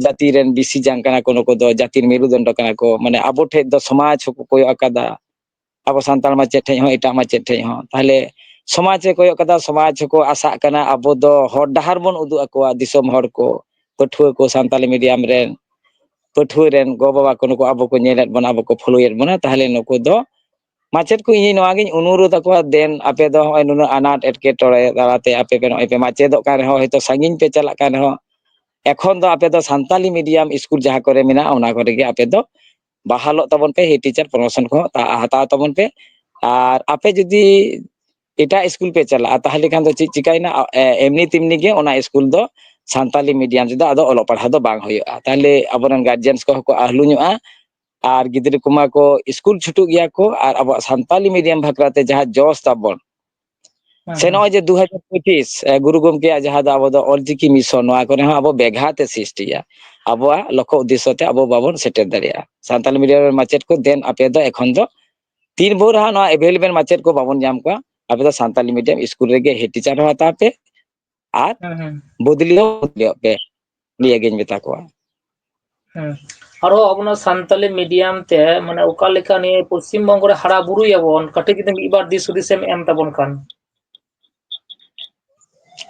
ᱡᱟᱹᱛᱤ ᱨᱮᱱ ᱵᱤᱥᱤ ᱡᱟᱝ ᱠᱟᱱᱟ ᱠᱚ, ᱱᱩᱠᱩ ᱫᱚ ᱡᱟᱹᱛᱤ ᱨᱮᱱ ᱢᱮᱨᱩᱫᱚᱱᱰᱚ ᱠᱟᱱᱟ ᱠᱚ, ᱢᱟᱱᱮ ᱟᱵᱚ ᱴᱷᱮᱡ ᱫᱚ ᱥᱚᱢᱟᱡᱽ ᱦᱚᱸᱠᱚ ᱠᱚᱭᱚᱜ ᱟᱠᱟᱫᱟ, ᱟᱵᱚ ᱥᱟᱱᱛᱟᱲ ᱢᱟᱪᱮᱫ ᱴᱷᱮᱡ ᱦᱚᱸ, ᱮᱴᱟᱜ ᱢᱟᱪᱮᱫ ᱴᱷᱮᱡ ᱦᱚᱸ᱾ ᱛᱟᱦᱚᱞᱮ ᱥᱚᱢᱟᱡᱽ ᱮ ᱠᱚᱭᱚᱜ ᱠᱟᱫᱟ, ᱥᱚᱢᱟᱡᱽ ᱦᱚᱸᱠᱚ ᱟᱥᱟᱜ ᱠᱟᱱᱟ ᱟᱵᱚ ᱫᱚ ᱦᱚᱨ ᱰᱟᱦᱟᱨ ᱵᱚᱱ ᱩᱫᱩᱜ ᱟᱠᱚᱣᱟ, ᱫᱤᱥᱚᱢ ᱦᱚᱲ ᱠᱚ, ᱯᱟᱹᱴᱷᱩᱣᱟᱹ ᱠᱚ, ᱥᱟᱱᱛᱟᱞᱤ ᱢᱤᱰᱤᱭᱟᱢ ᱨᱮᱱ ᱯᱟᱹᱴᱷᱩᱣᱟᱹ ᱨᱮᱱ ᱜᱚ ᱵᱟᱵᱟ ᱠᱚ, ᱱᱩᱠᱩ ᱟᱵᱚ ᱠᱚ ᱧᱮᱞᱮᱫ ᱵᱚᱱᱟ, ᱟᱵᱚ ᱠᱚ ᱯᱷᱳᱞᱳᱭᱮᱫ ᱵᱚᱱᱟ, ᱛᱟᱦᱚᱞᱮ ᱱᱩᱠᱩ ᱫᱚ ᱢᱟᱪᱮᱫ ᱠᱚ ᱤᱧ ᱱᱚᱣᱟᱜᱤᱧ ᱚᱱᱩᱨᱳᱫᱷ ᱟᱠᱚᱣᱟ, ᱫᱮᱱ ᱟᱯᱮ ᱫᱚ ᱱᱚᱜᱼᱚᱭ ᱱᱩᱱᱟᱹᱜ ᱟᱱᱟᱴ ᱮᱴᱠᱮᱴᱚᱬᱮ ᱛᱟᱞᱟᱛᱮ ᱟᱯᱮ ᱯᱮ ᱱᱚᱜᱼᱚᱭ ᱯᱮ ᱢᱟᱪᱮᱫᱚᱜ ᱠᱟᱱ ᱨᱮᱦᱚᱸ, ᱦᱚᱭᱛᱳ ᱥᱟᱺᱜᱤᱧ ᱯᱮ ᱪᱟᱞᱟᱜ ᱠᱟᱱ ᱨᱮᱦᱚᱸ, ᱮᱠᱷᱚᱱ ᱫᱚ ᱟᱯᱮ ᱫᱚ ᱥᱟᱱᱛᱟᱞᱤ ᱢᱤᱰᱤᱭᱟᱢ ᱥᱠᱩᱞ ᱡᱟᱦᱟᱸ ᱠᱚᱨᱮ ᱢᱮᱱᱟᱜᱼᱟ, ᱚᱱᱟ ᱠᱚᱨᱮ ᱜᱮ ᱟᱯᱮ ᱫᱚ ᱵᱟᱦᱟᱞᱚᱜ ᱛᱟᱵᱚᱱ ᱯᱮ, ᱦᱮᱰ ᱴᱤᱪᱟᱨ ᱯᱨᱚᱢᱳᱥᱚᱱ ᱠᱚᱦᱚᱸ ᱦᱟ-, ᱦᱟᱛᱟᱣ ᱛᱟᱵᱚᱱ ᱯᱮ᱾ ᱟᱨ ᱟᱯᱮ ᱡᱩᱫᱤ ᱮᱴᱟᱜ ᱥᱠᱩᱞ ᱯᱮ ᱪᱟᱞᱟᱜᱼᱟ, ᱛᱟᱦᱚᱞᱮ ᱠᱷᱟᱱ ᱫᱚ ᱪᱮᱫ ᱪᱤᱠᱟᱹᱭᱮᱱᱟ? ᱟ-, ᱮ-, ᱮᱢᱱᱤ ᱛᱮᱢᱱᱤ ᱜᱮ ᱚᱱᱟ ᱥᱠᱩᱞ ᱫᱚ ᱥᱟᱱᱛᱟᱞᱤ ᱢᱤᱰᱤᱭᱟᱢ ᱛᱮᱫᱚ ᱟᱫᱚ ᱚᱞᱚᱜ ᱯᱟᱲᱦᱟᱣ ᱫᱚ ᱵᱟᱝ ᱦᱩᱭᱩᱜᱼᱟ᱾ ᱛᱟᱦᱚᱞᱮ ᱟᱵᱚᱨᱮᱱ ᱜᱟᱨᱡᱮᱱᱥ ᱠᱚᱦᱚᱸ ᱠᱚ ᱟᱦᱞᱩ ᱧᱚᱜᱼᱟ, ᱟᱨ ᱜᱤᱫᱽᱨᱟᱹ ᱠᱚᱢᱟ ᱠᱚ ᱥᱠᱩᱞ ᱪᱷᱩᱴᱩᱜ ᱜᱮᱭᱟ ᱠᱚ, ᱟᱨ ᱟᱵᱚᱣᱟᱜ ᱥᱟᱱᱛᱟᱞᱤ ᱢᱤᱰᱤᱭᱟᱢ ᱵᱟᱠᱷᱨᱟ ᱛᱮ ᱡᱟᱦᱟᱸ ᱡᱚᱥ ᱛᱟᱵᱚᱱ, ᱦᱮᱸ, ᱥᱮ ᱦᱮᱸ᱾ ᱱᱚᱜᱼᱚᱭ ᱡᱮ ᱫᱩ ᱦᱟᱡᱟᱨ ᱯᱚᱸᱪᱤᱥ, ᱮ, ᱜᱩᱨᱩ ᱜᱚᱢᱠᱮᱭᱟᱜ ᱡᱟᱦᱟᱸ ᱫᱚ ᱟᱵᱚ ᱫᱚ ᱚᱞᱪᱤᱠᱤ ᱢᱤᱥᱚᱱ, ᱱᱚᱣᱟ ᱠᱚᱨᱮ ᱦᱚᱸ ᱟᱵᱚ ᱵᱮᱜᱷᱟᱛ ᱮ ᱥᱨᱤᱥᱴᱤᱭᱟ᱾ ᱟᱵᱚᱣᱟᱜ ᱞᱚᱠᱠᱷᱚ ᱩᱫᱽᱫᱮᱥᱥᱚ ᱛᱮ ᱟᱵᱚ ᱵᱟᱵᱚᱱ ᱥᱮᱴᱮᱨ ᱫᱟᱲᱮᱭᱟᱜᱼᱟ᱾ ᱥᱟᱱᱛᱟᱞᱤ ᱢᱤᱰᱤᱭᱟᱢ ᱨᱮᱱ ᱢᱟᱪᱮᱫ ᱠᱚ, ᱫᱮᱱ ᱟᱯᱮ ᱫᱚ ᱮᱠᱷᱚᱱ ᱫᱚ ᱛᱤᱱ ᱵᱷᱳᱨ ᱦᱟᱸᱜ ᱱᱚᱣᱟ ᱮᱵᱮᱞᱮᱵᱮᱞ ᱢᱟᱪᱮᱫ ᱠᱚ ᱵᱟᱵᱚᱱ ᱧᱟᱢ ᱠᱚᱣᱟ, ᱟᱯᱮ ᱫᱚ ᱥᱟᱱᱛᱟᱞᱤ ᱢᱤᱰᱤᱭᱟᱢ ᱥᱠᱩᱞ ᱨᱮᱜᱮ ᱦᱮᱰ ᱴᱤᱪᱟᱨ ᱦᱚᱸ ᱦᱟᱛᱟᱣ ᱯᱮ ᱟᱨ ᱦᱮᱸ, ᱦᱮᱸ᱾ ᱵᱚᱫᱞᱤ ᱦᱚᱸ ᱵᱚᱫᱞᱤᱭᱚᱜ ᱯᱮ, ᱱᱤᱭᱟᱹᱜᱤᱧ ᱢᱮᱛᱟ ᱠᱚᱣᱟ᱾ ᱦᱮᱸ᱾ ᱟᱨᱦᱚᱸ ᱟᱵᱚᱱᱟᱜ ᱥᱟᱱᱛᱟᱞᱤ ᱢᱤᱰᱤᱭᱟᱢ ᱛᱮ, ᱢᱟᱱᱮ, ᱚᱠᱟ ᱞᱮᱠᱟ ᱱᱤᱭᱟᱹ ᱯᱚᱥᱪᱤᱢ ᱵᱚᱝᱜᱚ ᱨᱮ ᱦᱟᱨᱟ ᱵᱩᱨᱩᱭᱟᱵᱚᱱ, ᱠᱟᱹᱴᱤᱡ ᱡᱩᱫᱤ ᱢᱤᱫ ᱵᱟᱨ ᱫᱤᱥ ᱦᱩᱫᱤᱥ ᱮᱢ ᱮᱢ ᱛᱟᱵᱚᱱ ᱠᱷᱟᱱ᱾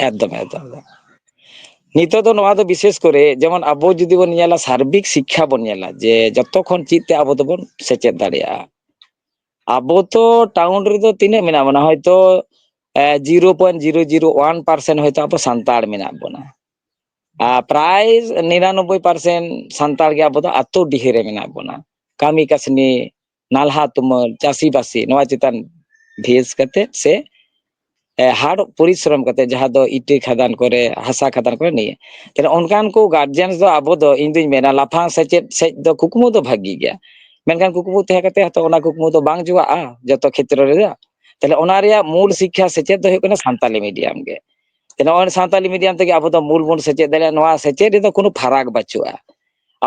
ᱮᱠᱫᱚᱢ, ᱮᱠᱫᱚᱢ, ᱮᱠᱫᱚᱢ᱾ ᱱᱤᱛᱚᱜ ᱫᱚ ᱱᱚᱣᱟ ᱫᱚ ᱵᱤᱥᱮᱥ ᱠᱚᱨᱮ, ᱡᱮᱢᱚᱱ ᱟᱵᱚ ᱡᱩᱫᱤ ᱵᱚᱱ ᱧᱮᱞᱟ, ᱥᱟᱨᱵᱤᱠ ᱥᱤᱠᱠᱷᱟ ᱵᱚᱱ ᱧᱮᱞᱟ, ᱡᱮ ᱡᱚᱛᱚ ᱠᱷᱚᱱ ᱪᱮᱫ ᱛᱮ ᱟᱵᱚ ᱫᱚᱵᱚᱱ ᱥᱮᱪᱮᱫ ᱫᱟᱲᱮᱭᱟᱜᱼᱟ᱾ ᱟᱵᱚ ᱛᱚ ᱴᱟᱣᱩᱱ ᱨᱮᱫᱚ ᱛᱤᱱᱟᱹᱜ ᱢᱮᱱᱟᱜ ᱵᱚᱱᱟ? ᱦᱚᱭᱛᱳ, ᱮ, zero point zero zero one percent ᱦᱚᱭᱛᱳ ᱟᱵᱚ ᱥᱟᱱᱛᱟᱲ ᱢᱮᱱᱟᱜ ᱵᱚᱱᱟ᱾ ᱟᱨ ᱯᱨᱟᱭ ᱱᱤᱨᱟᱱᱚᱵᱵᱳᱭ percent ᱥᱟᱱᱛᱟᱲ ᱜᱮ ᱟᱵᱚ ᱫᱚ ᱟᱛᱳ ᱰᱤᱦᱟᱹ ᱨᱮ ᱢᱮᱱᱟᱜ ᱵᱚᱱᱟ᱾ ᱠᱟᱹᱢᱤ ᱠᱟᱹᱥᱱᱤ, ᱱᱟᱞᱦᱟ ᱛᱩᱢᱟᱹᱞ, ᱪᱟᱹᱥᱤᱵᱟᱹᱥᱤ, ᱱᱚᱣᱟ ᱪᱮᱛᱟᱱ ᱵᱷᱮᱥ ᱠᱟᱛᱮ ᱥᱮ, ᱮ, hard ᱯᱚᱨᱤᱥᱨᱚᱢ ᱠᱟᱛᱮ, ᱡᱟᱦᱟᱸ ᱫᱚ ᱤᱴᱟᱹ ᱠᱷᱟᱫᱟᱱ ᱠᱚᱨᱮ, ᱦᱟᱥᱟ ᱠᱷᱟᱫᱟᱱ ᱠᱚᱨᱮ, ᱱᱤᱭᱟᱹ᱾ ᱛᱟᱦᱞᱮ ᱚᱱᱠᱟᱱ ᱠᱚ ᱜᱟᱨᱡᱮᱱ ᱫᱚ ᱟᱵᱚ ᱫᱚ, ᱤᱧ ᱫᱩᱧ ᱢᱮᱱᱟ, ᱞᱟᱯᱷᱟᱝ ᱥᱮᱪᱮᱫ ᱥᱮᱫ ᱫᱚ ᱠᱩᱠᱢᱩ ᱫᱚ ᱵᱷᱟᱹᱜᱤ ᱜᱮᱭᱟ, ᱢᱮᱱᱠᱷᱟᱱ ᱠᱩᱠᱢᱩ ᱛᱟᱦᱮᱸ ᱠᱟᱛᱮ ᱦᱚᱸᱛᱚ ᱚᱱᱟ ᱠᱩᱠᱢᱩ ᱫᱚ ᱵᱟᱝ ᱡᱚᱜᱟᱜᱼᱟ ᱡᱚᱛᱚ ᱠᱷᱮᱛᱨᱚ ᱨᱮᱫᱚ᱾ ᱛᱟᱦᱞᱮ ᱚᱱᱟ ᱨᱮᱭᱟᱜ ᱢᱩᱞ ᱥᱤᱠᱠᱷᱟ ᱥᱮᱪᱮᱫ ᱫᱚ ᱦᱩᱭᱩᱜ ᱠᱟᱱᱟ ᱥᱟᱱᱛᱟᱞᱤ ᱢᱤᱰᱤᱭᱟᱢ ᱜᱮ᱾ ᱛᱟᱦᱞᱮ ᱱᱚᱜᱼᱚᱭ ᱥᱟᱱᱛᱟᱞᱤ ᱢᱤᱰᱤᱭᱟᱢ ᱛᱮᱜᱮ ᱟᱵᱚ ᱫᱚ ᱢᱩᱞ ᱵᱚᱱ ᱥᱮᱪᱮᱫ ᱫᱟᱲᱮᱭᱟᱜᱼᱟ, ᱱᱚᱣᱟ ᱥᱮᱪᱮᱫ ᱨᱮᱫᱚ ᱠᱳᱱᱳ ᱯᱷᱟᱨᱟᱠ ᱵᱟᱹᱪᱩᱜᱼᱟ᱾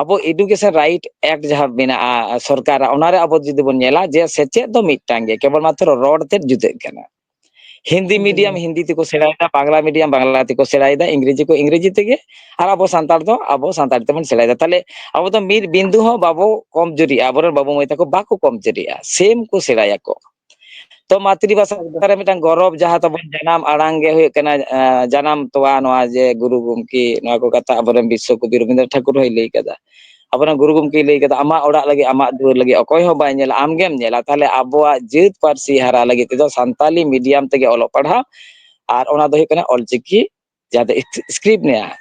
ᱟᱵᱚ Education Right Act ᱡᱟᱦᱟᱸ ᱢᱮᱱᱟᱜᱼᱟ ᱥᱚᱨᱠᱟᱨᱟᱜ, ᱚᱱᱟᱨᱮ ᱟᱵᱚ ᱡᱩᱫᱤ ᱵᱚᱱ ᱧᱮᱞᱟ, ᱡᱮ ᱥᱮᱪᱮᱫ ᱫᱚ ᱢᱤᱫᱴᱟᱝ ᱜᱮ, ᱠᱮᱵᱚᱞ ᱢᱟᱛᱨᱚ ᱨᱚᱲ ᱛᱮᱫ ᱡᱩᱫᱟᱹᱜ ᱠᱟᱱᱟ᱾ Hindi Hindi medium medium. ᱦᱤᱱᱫᱤ ᱛᱮᱠᱚ ᱥᱮᱬᱟᱭᱮᱫᱟ, ᱵᱟᱝᱞᱟ ᱢᱤᱰᱤᱭᱟᱢ ᱵᱟᱝᱞᱟ ᱛᱮᱠᱚ ᱥᱮᱬᱟᱭᱮᱫᱟ, ᱤᱝᱨᱮᱡᱤ ᱠᱚ ᱤᱝᱨᱮᱡᱤ ᱛᱮᱜᱮ, ᱟᱨ ᱟᱵᱚ ᱥᱟᱱᱛᱟᱲ ᱫᱚ ᱟᱵᱚ ᱥᱟᱱᱛᱟᱲᱤ ᱛᱮᱵᱚᱱ ᱥᱮᱬᱟᱭᱮᱫᱟ᱾ ᱛᱟᱦᱞᱮ ᱟᱵᱚ ᱫᱚ ᱢᱤᱫ ᱵᱤᱱᱫᱩ ᱦᱚᱸ ᱵᱟᱵᱚ ᱠᱚᱢ ᱡᱩᱨᱤᱜᱼᱟ, ᱟᱵᱚᱨᱮᱱ ᱵᱟᱹᱵᱩ ᱢᱟᱹᱭ ᱛᱟᱠᱚ ᱵᱟᱠᱚ ᱠᱚᱢ ᱡᱩᱨᱤᱜᱼᱟ, ᱥᱮᱢ ᱠᱚ ᱥᱮᱬᱟᱭᱟᱠᱚ᱾ ᱛᱚ ᱢᱟᱛᱨᱤ ᱵᱷᱟᱥᱟ ᱮᱠᱫᱚᱢ᱾ ᱨᱮ ᱢᱤᱫᱴᱟᱝ ᱜᱚᱨᱚᱵᱽ, ᱡᱟᱦᱟᱸ ᱛᱟᱵᱚᱱ ᱡᱟᱱᱟᱢ ᱟᱲᱟᱝ ᱜᱮ ᱦᱩᱭᱩᱜ ᱠᱟᱱᱟ, ᱮᱸ, ᱡᱟᱱᱟᱢ ᱛᱚᱣᱟ, ᱱᱚᱣᱟ ᱡᱮ ᱜᱩᱨᱩ ᱜᱚᱢᱠᱮ, ᱱᱚᱣᱟ ᱠᱚ ᱠᱟᱛᱷᱟ ᱟᱵᱚᱨᱮᱱ ᱵᱤᱥᱥᱚ ᱠᱚᱵᱤ ᱨᱚᱵᱤᱱᱫᱨᱚ ᱴᱷᱟᱠᱩᱨ ᱦᱚᱸᱭ ᱞᱟᱹᱭ ᱠᱟᱫᱟ᱾ ᱟᱵᱚᱨᱮᱱ ᱜᱩᱨᱩ ᱜᱚᱢᱠᱮᱭ ᱞᱟᱹᱭ ᱠᱟᱫᱟ, "ᱟᱢᱟᱜ ᱚᱲᱟᱜ ᱞᱟᱹᱜᱤᱫ, ᱟᱢᱟᱜ ᱫᱩᱣᱟᱹᱨ ᱞᱟᱹᱜᱤᱫ ᱚᱠᱚᱭ ᱦᱚᱸ ᱵᱟᱭ ᱧᱮᱞᱟ, ᱟᱢ ᱜᱮᱢ ᱧᱮᱞᱟ᱾" ᱛᱟᱦᱞᱮ ᱟᱵᱚᱣᱟᱜ ᱡᱟᱹᱛ ᱯᱟᱹᱨᱥᱤ ᱦᱟᱨᱟ ᱞᱟᱹᱜᱤᱫ ᱛᱮᱫᱚ ᱥᱟᱱᱛᱟᱞᱤ ᱢᱤᱰᱤᱭᱟᱢ ᱛᱮᱜᱮ ᱚᱞᱚᱜ ᱯᱟᱲᱦᱟᱣ, ᱟᱨ ᱚᱱᱟ ᱫᱚ ᱦᱩᱭᱩᱜ ᱠᱟᱱᱟ ᱚᱞᱪᱤᱠᱤ, ᱡᱟᱦᱟᱸ ᱫᱚ ᱤᱥ-, ᱥᱠᱨᱤᱯᱴ ᱢᱮᱱᱟᱜᱼᱟ᱾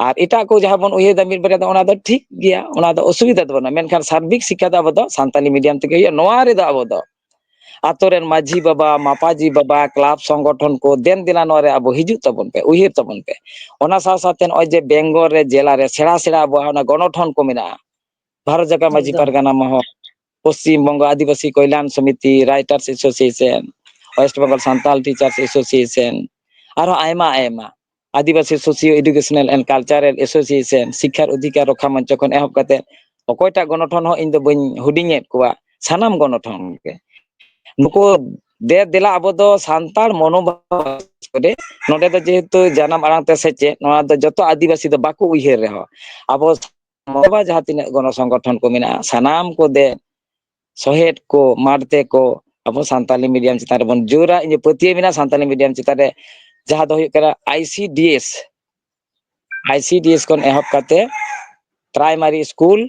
ᱟᱨ ᱮᱴᱟᱜ ᱠᱚ ᱡᱟᱦᱟᱸ ᱵᱚᱱ ᱩᱭᱦᱟᱹᱨ ᱫᱟ ᱢᱤᱫ ᱵᱟᱨᱭᱟ ᱫᱚ, ᱚᱱᱟ ᱫᱚ ᱴᱷᱤᱠ ᱜᱮᱭᱟ, ᱚᱱᱟ ᱫᱚ ᱚᱥᱩᱵᱤᱫᱷᱟ ᱫᱚ ᱵᱟᱹᱱᱩᱜᱼᱟ, ᱢᱮᱱᱠᱷᱟᱱ ᱥᱟᱨᱵᱤᱠ ᱥᱤᱠᱠᱷᱟ ᱫᱚ ᱟᱵᱚ ᱫᱚ ᱥᱟᱱᱛᱟᱞᱤ ᱢᱤᱰᱤᱭᱟᱢ ᱛᱮᱜᱮ ᱦᱩᱭᱩᱜᱼᱟ᱾ ᱱᱚᱣᱟ ᱨᱮᱫᱚ ᱟᱵᱚ ᱫᱚ ᱟᱛᱳ ᱨᱮᱱ ᱢᱟᱹᱡᱷᱤ ᱵᱟᱵᱟ, ᱢᱟᱯᱟᱡᱤ ᱵᱟᱵᱟ, ᱠᱞᱟᱵᱽ ᱥᱚᱝᱜᱚᱴᱷᱚᱱ ᱠᱚ, ᱫᱮᱱ ᱫᱮᱞᱟ ᱱᱚᱣᱟ ᱨᱮ ᱟᱵᱚ ᱦᱤᱡᱩᱜ ᱛᱟᱵᱚᱱ ᱯᱮ, ᱩᱭᱦᱟᱹᱨ ᱛᱟᱵᱚᱱ ᱯᱮ᱾ ᱚᱱᱟ ᱥᱟᱶ ᱥᱟᱶᱛᱮ ᱱᱚᱜᱼᱚᱭ ᱡᱮ ᱵᱮᱝᱜᱚᱞ ᱨᱮ, ᱡᱮᱞᱟ ᱨᱮ ᱥᱮᱬᱟ ᱥᱮᱬᱟ ᱟᱵᱚᱣᱟᱜ ᱚᱱᱟ ᱜᱚᱱᱚᱴᱷᱚᱱ ᱠᱚ ᱢᱮᱱᱟᱜᱼᱟ, ᱵᱷᱟᱨᱚᱛ ᱡᱟᱠᱟᱛ ᱢᱟᱹᱡᱷᱤ ᱮᱠᱫᱚᱢ᱾ ᱯᱟᱨᱜᱟᱱᱟ ᱢᱚᱦᱚᱞ, ᱯᱚᱥᱪᱤᱢ ᱵᱚᱝᱜᱚ ᱟᱹᱫᱤᱵᱟᱹᱥᱤ ᱠᱚᱞᱭᱟᱱ ᱥᱚᱢᱤᱛᱤ, Writers Association, West Bengal Santal Teachers Association, ᱟᱨᱦᱚᱸ ᱟᱭᱢᱟ ᱟᱭᱢᱟ, ᱟᱹᱫᱤᱵᱟᱹᱥᱤ Socio Educational and Cultural Association, ᱥᱤᱠᱠᱷᱟᱨ ᱚᱫᱷᱤᱠᱟᱨ ᱨᱚᱠᱷᱟ ᱢᱚᱧᱪᱚ ᱠᱷᱚᱱ ᱮᱦᱚᱵ ᱠᱟᱛᱮ ᱚᱠᱚᱭᱴᱟᱜ ᱜᱚᱱᱚᱴᱷᱚᱱ ᱦᱚᱸ ᱤᱧ ᱫᱚ ᱵᱟᱹᱧ ᱦᱩᱰᱤᱧᱮᱫ ᱠᱚᱣᱟ, ᱥᱟᱱᱟᱢ ᱜᱚᱱᱚᱴᱷᱚᱱ ᱜᱮ᱾ ᱱᱩᱠᱩ ᱫᱮ ᱫᱮᱞᱟ ᱟᱵᱚ ᱫᱚ ᱥᱟᱱᱛᱟᱲ ᱢᱚᱱᱳᱵᱷᱟᱵ ᱨᱮ, ᱱᱚᱰᱮ ᱫᱚ ᱡᱮᱦᱮᱛᱩ ᱡᱟᱱᱟᱢ ᱟᱲᱟᱝ ᱛᱮ ᱥᱮᱪᱮᱫ, ᱱᱚᱣᱟ ᱫᱚ ᱡᱚᱛᱚ ᱟᱹᱫᱤᱵᱟᱹᱥᱤ ᱫᱚ ᱵᱟᱠᱚ ᱩᱭᱦᱟᱹᱨ ᱨᱮᱦᱚᱸ, ᱟᱵᱚ ᱢᱚᱱᱳᱵᱷᱟᱵ ᱡᱟᱦᱟᱸ ᱛᱤᱱᱟᱹᱜ ᱜᱚᱱᱚ ᱥᱚᱝᱜᱚᱴᱷᱚᱱ ᱠᱚ ᱢᱮᱱᱟᱜᱼᱟ, ᱥᱟᱱᱟᱢ ᱠᱚ ᱫᱮ ᱥᱚᱦᱮᱫ ᱠᱚ, ᱢᱟᱲᱛᱮ ᱠᱚ ᱟᱵᱚ ᱥᱟᱱᱛᱟᱞᱤ ᱢᱤᱰᱤᱭᱟᱢ ᱪᱮᱛᱟᱱ ᱨᱮᱵᱚᱱ ᱡᱳᱨᱟ᱾ ᱤᱧᱟᱹᱜ ᱯᱟᱹᱛᱭᱟᱹᱣ ᱢᱮᱱᱟᱜᱼᱟ ᱥᱟᱱᱛᱟᱞᱤ ᱢᱤᱰᱤᱭᱟᱢ ᱪᱮᱛᱟᱱ ᱨᱮ, ᱡᱟᱦᱟᱸ ᱫᱚ ᱦᱩᱭᱩᱜ ᱠᱟᱱᱟ I C D S, I C D S ᱠᱷᱚᱱ ᱮᱦᱚᱵ ᱠᱟᱛᱮ primary school,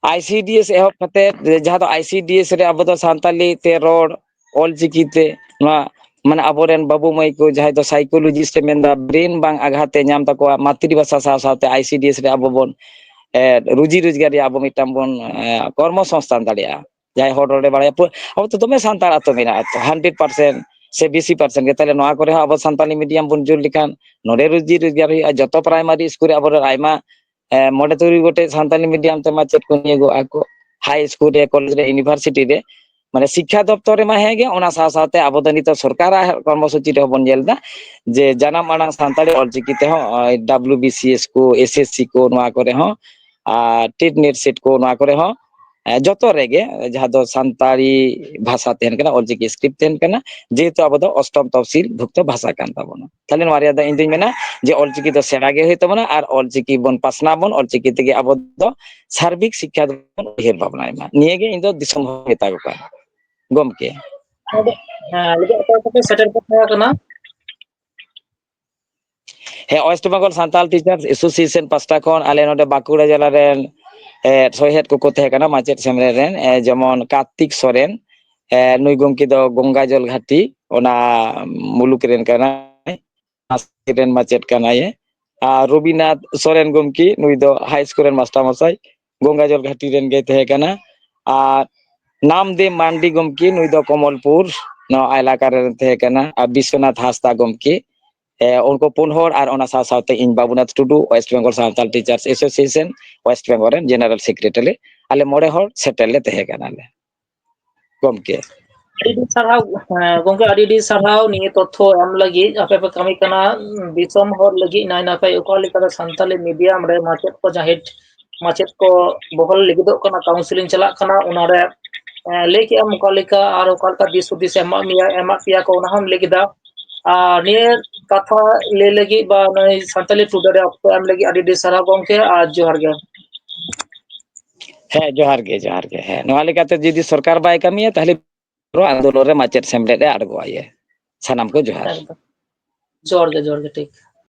I C D S ᱮᱦᱚᱵ ᱠᱟᱛᱮ, ᱡᱟᱦᱟᱸ ᱫᱚ I C D S ᱨᱮ ᱟᱵᱚ ᱫᱚ ᱥᱟᱱᱛᱟᱞᱤ ᱛᱮ ᱨᱚᱲ, ᱚᱞ ᱪᱤᱠᱤ ᱛᱮ ᱱᱚᱣᱟ, ᱢᱟᱱᱮ, ᱟᱵᱚᱨᱮᱱ ᱵᱟᱹᱵᱩ ᱢᱟᱹᱭ ᱠᱚ ᱡᱟᱦᱟᱸᱭ ᱫᱚ psychologist ᱮ ᱢᱮᱱᱫᱟ, brain ᱵᱟᱝ ᱟᱜᱷᱟᱛ ᱮ ᱧᱟᱢ ᱛᱟᱠᱚᱣᱟ, ᱢᱟᱛᱨᱤ ᱵᱷᱟᱥᱟ ᱥᱟᱶ ᱥᱟᱶᱛᱮ I C D S ᱨᱮ ᱟᱵᱚ ᱵᱚᱱ, ᱮ, ᱨᱩᱡᱤ ᱨᱳᱡᱽᱜᱟᱨ ᱨᱮᱭᱟᱜ ᱟᱵᱚ ᱢᱤᱫᱴᱟᱝ ᱵᱚᱱ, ᱮ, ᱠᱚᱨᱢᱚ ᱥᱚᱝᱥᱛᱷᱟᱱ ᱫᱟᱲᱮᱭᱟᱜᱼᱟ᱾ ᱡᱟᱦᱟᱸᱭ ᱦᱚᱲ ᱨᱚᱲᱮ ᱵᱟᱲᱟᱭᱟ, ᱯᱩ-, ᱟᱵᱚ ᱫᱚ ᱫᱚᱢᱮ ᱥᱟᱱᱛᱟᱲ ᱟᱹᱛᱩ ᱢᱮᱱᱟᱜᱼᱟ ᱛᱚ, hundred percent ᱥᱮ ᱵᱮᱥᱤ percent ᱜᱮ᱾ ᱛᱟᱦᱞᱮ ᱱᱚᱣᱟ ᱠᱚᱨᱮ ᱦᱚᱸ ᱟᱵᱚ ᱥᱟᱱᱛᱟᱞᱤ ᱢᱤᱰᱤᱭᱟᱢ ᱵᱚᱱ ᱡᱳᱨ ᱞᱮᱠᱷᱟᱱ ᱱᱚᱰᱮ ᱨᱩᱡᱤ ᱨᱳᱡᱽᱜᱟᱨ ᱦᱩᱭᱩᱜᱼᱟ᱾ ᱡᱚᱛᱚ ᱯᱨᱟᱭᱢᱟᱨᱤ ᱥᱠᱩᱞ ᱨᱮ ᱟᱵᱚᱨᱮᱱ ᱟᱭᱢᱟ, ᱮ, ᱢᱚᱬᱮ ᱛᱩᱨᱩᱭ ᱜᱚᱴᱮᱡ ᱥᱟᱱᱛᱟᱞᱤ ᱢᱤᱰᱤᱭᱟᱢ ᱛᱮ ᱢᱟᱪᱮᱫ ᱠᱚ ᱱᱤᱭᱳᱜᱚᱜᱼᱟ ᱠᱚ, ᱦᱟᱭ ᱥᱠᱩᱞ ᱨᱮ, ᱠᱚᱞᱮᱡᱽ ᱨᱮ, ᱤᱭᱩᱱᱤᱵᱷᱟᱨᱥᱤᱴᱤ ᱨᱮ᱾ ᱢᱟᱱᱮ, ᱥᱤᱠᱠᱷᱟ ᱫᱚᱯᱛᱚᱨ ᱨᱮᱢᱟ ᱦᱮᱸ ᱜᱮ, ᱚᱱᱟ ᱥᱟᱶ ᱥᱟᱶᱛᱮ ᱟᱵᱚ ᱫᱚ ᱱᱤᱛᱚᱜ ᱥᱚᱨᱠᱟᱨᱟᱜ ᱠᱚᱨᱢᱚᱥᱩᱪᱤ ᱨᱮᱦᱚᱸ ᱵᱚᱱ ᱧᱮᱞ ᱮᱫᱟ ᱡᱮ ᱡᱟᱱᱟᱢ ᱟᱲᱟᱝ ᱥᱟᱱᱛᱟᱲᱤ ᱚᱞᱪᱤᱠᱤ ᱛᱮᱦᱚᱸ, ᱱᱚᱜᱼᱚᱭ W B C S ᱠᱚ, S S C ᱠᱚ, ᱱᱚᱣᱟ ᱠᱚᱨᱮ ᱦᱚᱸ, ᱟᱨ ᱴᱮᱴ ᱱᱮᱴ ᱥᱮᱴ ᱠᱚ, ᱱᱚᱣᱟ ᱠᱚᱨᱮ ᱦᱚᱸ, ᱮ, ᱡᱚᱛᱚ ᱨᱮᱜᱮ, ᱡᱟᱦᱟᱸ ᱫᱚ ᱥᱟᱱᱛᱟᱲᱤ ᱵᱷᱟᱥᱟ ᱛᱟᱦᱮᱱ ᱠᱟᱱᱟ, ᱚᱞᱪᱤᱠᱤ ᱥᱠᱨᱤᱯᱴ ᱛᱟᱦᱮᱱ ᱠᱟᱱᱟ, ᱡᱮᱦᱮᱛᱩ ᱟᱵᱚ ᱫᱚ ᱚᱥᱴᱚᱢ ᱛᱚᱯᱥᱤᱞ ᱵᱷᱩᱠᱛᱚ ᱵᱷᱟᱥᱟ ᱠᱟᱱ ᱛᱟᱵᱚᱱᱟ᱾ ᱛᱟᱦᱞᱮ ᱱᱚᱣᱟ ᱨᱮᱭᱟᱜ ᱫᱚ ᱤᱧ ᱫᱩᱧ ᱢᱮᱱᱟ ᱡᱮ ᱚᱞᱪᱤᱠᱤ ᱫᱚ ᱥᱮᱬᱟ ᱜᱮ ᱦᱩᱭᱩᱜ ᱛᱟᱵᱚᱱᱟ ᱟᱨ ᱚᱞᱪᱤᱠᱤ ᱵᱚᱱ ᱯᱟᱥᱱᱟᱣ ᱵᱚᱱ, ᱚᱞᱪᱤᱠᱤ ᱛᱮᱜᱮ ᱟᱵᱚ ᱫᱚ ᱥᱟᱨᱵᱤᱠ ᱥᱤᱠᱠᱷᱟ ᱫᱚᱵᱚᱱ ᱩᱭᱦᱟᱹᱨ ᱵᱷᱟᱵᱽᱱᱟᱭ ᱢᱟ᱾ ᱱᱤᱭᱟᱹ ᱜᱮ ᱤᱧ ᱫᱚ ᱫᱤᱥᱚᱢ ᱦᱚᱲ ᱢᱮᱛᱟ ᱠᱚ ᱠᱟᱱᱟ, ᱜᱚᱢᱠᱮ᱾ ᱦᱮᱸ, ᱱᱤᱛᱚᱜ ᱚᱠᱚᱭ ᱠᱚᱯᱮ ᱥᱮᱴᱮᱨ ᱠᱚ ᱛᱟᱦᱮᱸ ᱠᱟᱱᱟ? ᱦᱮᱸ, West Bengal Santal Teachers Association ᱯᱟᱥᱴᱟ ᱠᱷᱚᱱ ᱟᱞᱮ ᱱᱚᱰᱮ ᱵᱟᱸᱠᱩᱲᱟ ᱡᱮᱞᱟ ᱨᱮᱱ, ᱮ, ᱥᱚᱦᱮᱫ ᱠᱚᱠᱚ ᱛᱟᱦᱮᱸ ᱠᱟᱱᱟ, ᱢᱟᱪᱮᱫ ᱥᱮᱢᱞᱮᱫ ᱨᱮᱱ, ᱮ, ᱡᱮᱢᱚᱱ ᱠᱟᱨᱛᱤᱠ ᱥᱚᱨᱮᱱ, ᱮ, ᱱᱩᱭ ᱜᱚᱢᱠᱮ ᱫᱚ ᱜᱚᱝᱜᱟ ᱡᱚᱞ ᱜᱷᱟᱴᱤ, ᱚᱱᱟ ᱢᱩᱞᱩᱠ ᱨᱮᱱ ᱠᱟᱱᱟᱭ, ᱨᱮᱱ ᱢᱟᱪᱮᱫ ᱠᱟᱱᱟᱭ᱾ ᱟᱨ ᱨᱚᱵᱤᱱᱟᱛᱷ ᱥᱚᱨᱮᱱ ᱜᱚᱢᱠᱮ, ᱱᱩᱭ ᱫᱚ ᱦᱟᱭ ᱥᱠᱩᱞ ᱨᱮᱱ ᱢᱟᱥᱴᱟᱨ ᱢᱚᱥᱟᱭ, ᱜᱚᱝᱜᱟᱡᱚᱞ ᱜᱷᱟᱴᱤ ᱨᱮᱱ ᱜᱮᱭ ᱛᱟᱦᱮᱸ ᱠᱟᱱᱟ᱾ ᱟᱨ ᱱᱟᱢᱫᱮᱵ ᱢᱟᱱᱰᱤ ᱜᱚᱢᱠᱮ, ᱱᱩᱭ ᱫᱚ ᱠᱚᱢᱚᱞᱯᱩᱨ, ᱱᱚᱣᱟ ᱮᱞᱟᱠᱟ ᱨᱮᱱ ᱛᱟᱦᱮᱸ ᱠᱟᱱᱟ᱾ ᱟᱨ ᱵᱤᱥᱣᱚᱱᱟᱛᱷ ᱦᱟᱸᱥᱫᱟ ᱜᱚᱢᱠᱮ, ᱮ, ᱩᱱᱠᱩ ᱯᱩᱱ ᱦᱚᱲ, ᱟᱨ ᱚᱱᱟ ᱥᱟᱶ ᱥᱟᱶᱛᱮ ᱤᱧ Babunath Tudu, west Bengal Santal teachers association west Bengal ᱨᱮᱱ ᱡᱮᱱᱟᱨᱮᱞ ᱥᱮᱠᱨᱮᱴᱟᱨᱤ, ᱟᱞᱮ ᱢᱚᱬᱮ ᱦᱚᱲ ᱥᱮᱴᱮᱨ ᱞᱮ ᱛᱟᱦᱮᱸ ᱠᱟᱱᱟᱞᱮ ᱜᱚᱢᱠᱮ᱾ ᱟᱹᱰᱤ ᱟᱹᱰᱤ ᱥᱟᱨᱦᱟᱣ, ᱦᱮᱸ, ᱜᱚᱢᱠᱮ, ᱟᱹᱰᱤ ᱟᱹᱰᱤ ᱥᱟᱨᱦᱟᱣ ᱱᱤᱭᱟᱹ ᱛᱚᱛᱛᱷᱚ ᱮᱢ ᱞᱟᱹᱜᱤᱫ᱾ ᱟᱯᱮ ᱯᱮ ᱠᱟᱹᱢᱤ ᱠᱟᱱᱟ ᱫᱤᱥᱚᱢ ᱦᱚᱲ ᱞᱟᱹᱜᱤᱫ ᱱᱟᱭ ᱱᱟᱯᱟᱭ, ᱚᱠᱟ ᱞᱮᱠᱟᱛᱮ ᱥᱟᱱᱛᱟᱞᱤ ᱢᱤᱰᱤᱭᱟᱢ ᱨᱮ ᱢᱟᱪᱮᱫ ᱠᱚ, ᱡᱟᱦᱟᱸᱭ ᱢᱟᱪᱮᱫ ᱠᱚ ᱵᱚᱦᱚᱞ ᱞᱟᱹᱜᱤᱫᱚᱜ ᱠᱟᱱᱟ, ᱠᱟᱣᱩᱱᱥᱤᱞᱤᱝ ᱪᱟᱞᱟᱜ ᱠᱟᱱᱟ, ᱚᱱᱟᱨᱮ, ᱮᱸ, ᱞᱟᱹᱭ ᱠᱮᱜᱼᱟᱢ ᱚᱠᱟ ᱞᱮᱠᱟ ᱟᱨ ᱚᱠᱟ ᱞᱮᱠᱟ ᱫᱤᱥ ᱦᱩᱫᱤᱥ ᱮᱢᱟᱜ ᱢᱮᱭᱟ, ᱮᱢᱟᱜ ᱯᱮᱭᱟ ᱠᱚ, ᱚᱱᱟ ᱦᱚᱸᱢ ᱞᱟᱹᱭ ᱠᱮᱫᱟ᱾ ᱟᱨ ᱱᱤᱭᱟᱹ ᱠᱟᱛᱷᱟ ᱞᱟᱹᱭ ᱞᱟᱹᱜᱤᱫ ᱵᱟ ᱱᱩᱭ ᱥᱟᱱᱛᱟᱞᱤ ᱴᱩᱰᱮ ᱨᱮ ᱚᱠᱛᱚ ᱮᱢ ᱞᱟᱹᱜᱤᱫ ᱟᱹᱰᱤ ᱟᱹᱰᱤ ᱥᱟᱨᱦᱟᱣ ᱜᱚᱢᱠᱮ, ᱟᱨ ᱡᱚᱦᱟᱨ ᱜᱮ᱾ ᱦᱮᱸ, ᱡᱚᱦᱟᱨ ᱜᱮ, ᱡᱚᱦᱟᱨ ᱜᱮ᱾ ᱦᱮᱸ, ᱱᱚᱣᱟ ᱞᱮᱠᱟᱛᱮ ᱡᱩᱫᱤ ᱥᱚᱨᱠᱟᱨ ᱵᱟᱭ ᱠᱟᱹᱢᱤᱭᱟ, ᱛᱟᱦᱚᱞᱮ ᱟᱱᱫᱳᱞᱚᱱ ᱨᱮ ᱢᱟᱪᱮᱫ ᱥᱮᱢᱞᱮᱫ ᱮ ᱟᱬᱜᱚ ᱟᱭᱟ᱾ ᱥᱟᱱᱟᱢ ᱠᱚ ᱡᱚᱦᱟᱨ᱾ ᱮᱠᱫᱚᱢ᱾ ᱡᱚᱦᱟᱨ ᱜᱮ, ᱡᱚᱦᱟᱨ ᱜᱮ, ᱴᱷᱤᱠ᱾